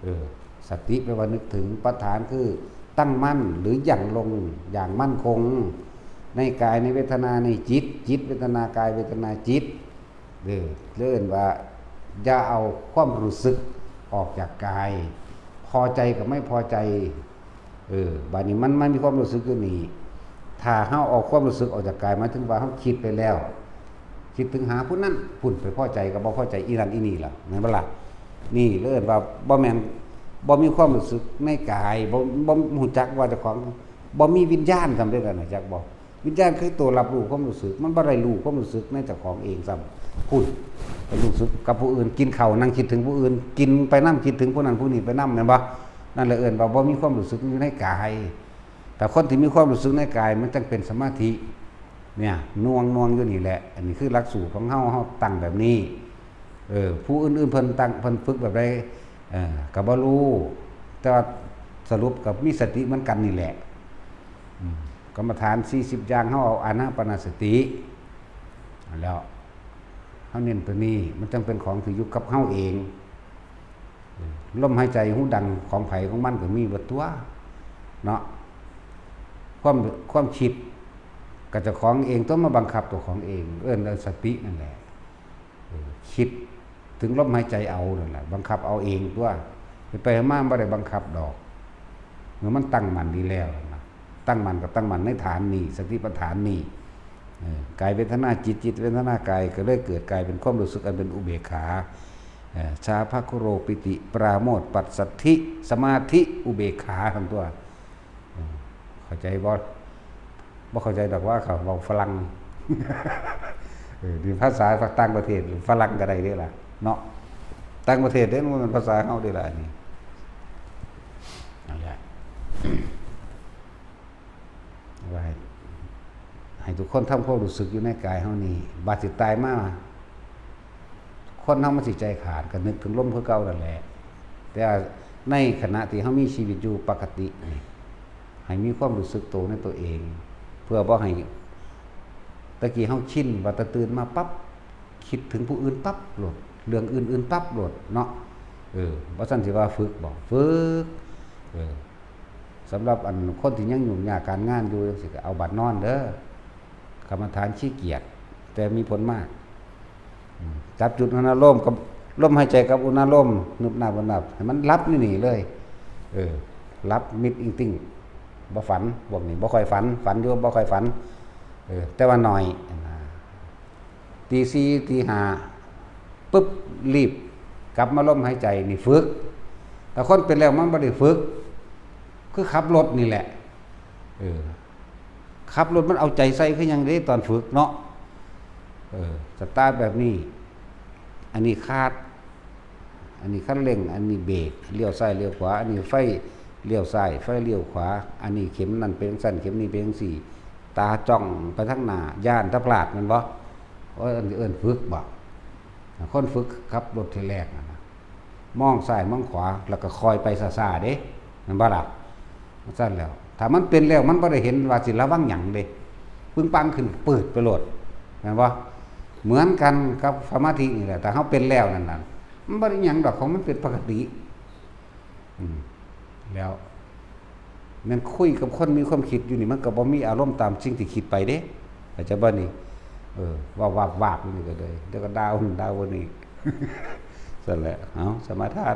เออ สติแปลว่านึกถึง ปัฏฐานคือตั้งมั่นหรือหยั่งลงอย่างมั่นคง ในกายในเวทนาในจิต จิตเวทนากายเวทนาจิต เออ เรียกว่าอย่าเอาความรู้สึกออกจากกาย พอใจกับไม่พอใจ เออ บาดนี้มัน มันมีความรู้สึกอยู่นี่ ถ้าเฮาเอาความรู้สึกออกจากกาย หมายถึงว่าเฮาคิดไปแล้ว คิดถึงหาผู้นั้น ผู้ไปพอใจกับบ่พอใจอีนั่นอีนี่ล่ะ แม่นบ่ล่ะ? นี่เอิ้นว่าบ่แม่น บ่มีความรู้สึกในกาย บ่ บ่ฮู้จักว่าเจ้าของ บ่มีวิญญาณซ้ำเด้อ จักบ่? วิญญาณคือตัวรับรู้ความรู้สึก มันบ่ได้รู้ความรู้สึกในเจ้าของเองซ้ำ พุ้น ไปรู้สึกกับผู้อื่น กินข้าวนั่งคิดถึงผู้อื่น กินไปนำคิดถึงผู้นั้นผู้นี้ไปนำ แม่นบ่? นั่นแหละเอิ้นว่าบ่มีความรู้สึกอยู่ในกาย แต่คนที่มีความรู้สึกในกายมันจั่งเป็นสมาธิ เนี่ย หน่วง หน่วงอยู่นี่แหละ อันนี้คือหลักสูตรของเฮา เฮาตั้งแบบนี้ เออ ผู้อื่นๆ เพิ่นตั้ง เพิ่นฝึกแบบใด เออ ก็บ่รู้ แต่ว่าสรุปก็มีสติเหมือนกันนี่แหละ อืม กรรมฐานสี่สิบอย่าง เฮาเอาอานาปานสติ แล้ว เฮาเน้นตัวนี้ มันจั่งเป็นของที่อยู่กับเฮาเอง ลมหายใจหูดังของไผของมันก็มีเบิดตัว เนาะ ความ ความคิดก็เจ้าของเองตัวมาบังคับตัวของเอง เอิ้นว่าสตินั่นแหละ เออ คิดถึงลมหายใจเอานั่นแหละ บังคับเอาเองตัว ไปไปมาบ่ได้บังคับดอก เมื่อมันตั้งมั่นดีแล้วนะ ตั้งมั่นก็ตั้งมั่นในฐานนี้ สติปัฏฐานนี้ เออ กายเวทนาจิต จิตเวทนากาย ก็เลยเกิดกลายเป็นความรู้สึกอันเป็นอุเบกขา เออ ชาภะคุโรปิติปราโมทย์ปัสสัทธิ สมาธิอุเบกขาทั้งตัว เออ เข้าใจบ่? บ่เข้าใจดอกว่าเขาเว้าฝรั่ง เออ นี่ภาษาต่างประเทศ ฝรั่งก็ได้เด้ล่ะ เนาะ ต่างประเทศเด้ มันเป็นภาษาเฮาเด้ล่ะ อันนี้ นั่นแหละ ว่าให้ ให้ทุกคนทำความรู้สึกอยู่ในกายเฮานี่ บาดสิตายมา คนเฮามันสิใจขาด ก็นึกถึงลมคือเก่านั่นแหละ แต่ว่าในขณะที่เฮามีชีวิตอยู่ปกตินี่ ให้มีความรู้สึกตัวในตัวเอง เพื่อบ่ให้ ตะกี้เฮาชินว่าแต่ตื่นมาปั๊บ คิดถึงผู้อื่นปั๊บโลด เรื่องอื่นๆปั๊บโลดเนาะ เออ บ่ซั้นสิว่าฝึกบ่ ฝึก เออ สำหรับอันคนที่ยังยุ่งยากการงานอยู่จั่งซี้ ก็เอาบัดนอนเด้อ กรรมฐานขี้เกียจ แต่มีผลมาก อืม จับจุดอุณาโลมกับลมหายใจกับอุณาโลม นึบนับ นึบนับ ให้มันหลับนี่ๆเลย เออ หลับมิดอิงติ่ง บ่ฝัน พวกนี้บ่ค่อยฝัน ฝันอยู่บ่ค่อยฝัน เออ แต่ว่าน้อย ตีสี่ ตีห้า ปึ๊บ รีบกลับมาลมหายใจนี่ฝึก แต่คนเป็นแล้วมันบ่ได้ฝึก คือขับรถนี่แหละ เออ ขับรถมันเอาใจใส่คือหยังเด้ตอนฝึกเนาะ เออ สตาร์ทแบบนี้ อันนี้ขาด อันนี้คันเร่ง อันนี้เบรก เลี้ยวซ้ายเลี้ยวขวา อันนี้ไฟเลี้ยวซ้าย ไฟเลี้ยวขวา อันนี้เข็มนั่นเป็นจั่งซั้น เข็มนี้เป็นจั่งซี้ ตาจ้องไปทางหน้า ย้านแต่พลาดแม่นบ่ โอ้ย อันนี้เอิ้นฝึกบ่ คนฝึกขับรถเทื่อแรกนั่นนะ มองซ้ายมองขวา แล้วก็ค่อยไปช้าๆเด้ แม่นบ่ล่ะ จั่งซั้นแล้ว ถ้ามันเป็นแล้ว มันบ่ได้เห็นว่าสิระวังหยังเด้ ปึ้งปังขึ้นปืดไปโลด แม่นบ่ เหมือนกันกับสมาธินี่แหละ ถ้าเฮาเป็นแล้วนั่นน่ะ มันบ่ได้หยังดอก ของมันเป็นปกติ อืม แล้ว แม่นคุยกับคนมีความคิดอยู่นี่ มันก็บ่มีอารมณ์ตามสิ่งที่คิดไปเด้ เข้าใจบ่นี่ เออ วาบๆๆอยู่นี่ก็เลย เดี๋ยวก็ด่าคนด่าคนอีก จั่งซั้นแหละ เอา สมาทาน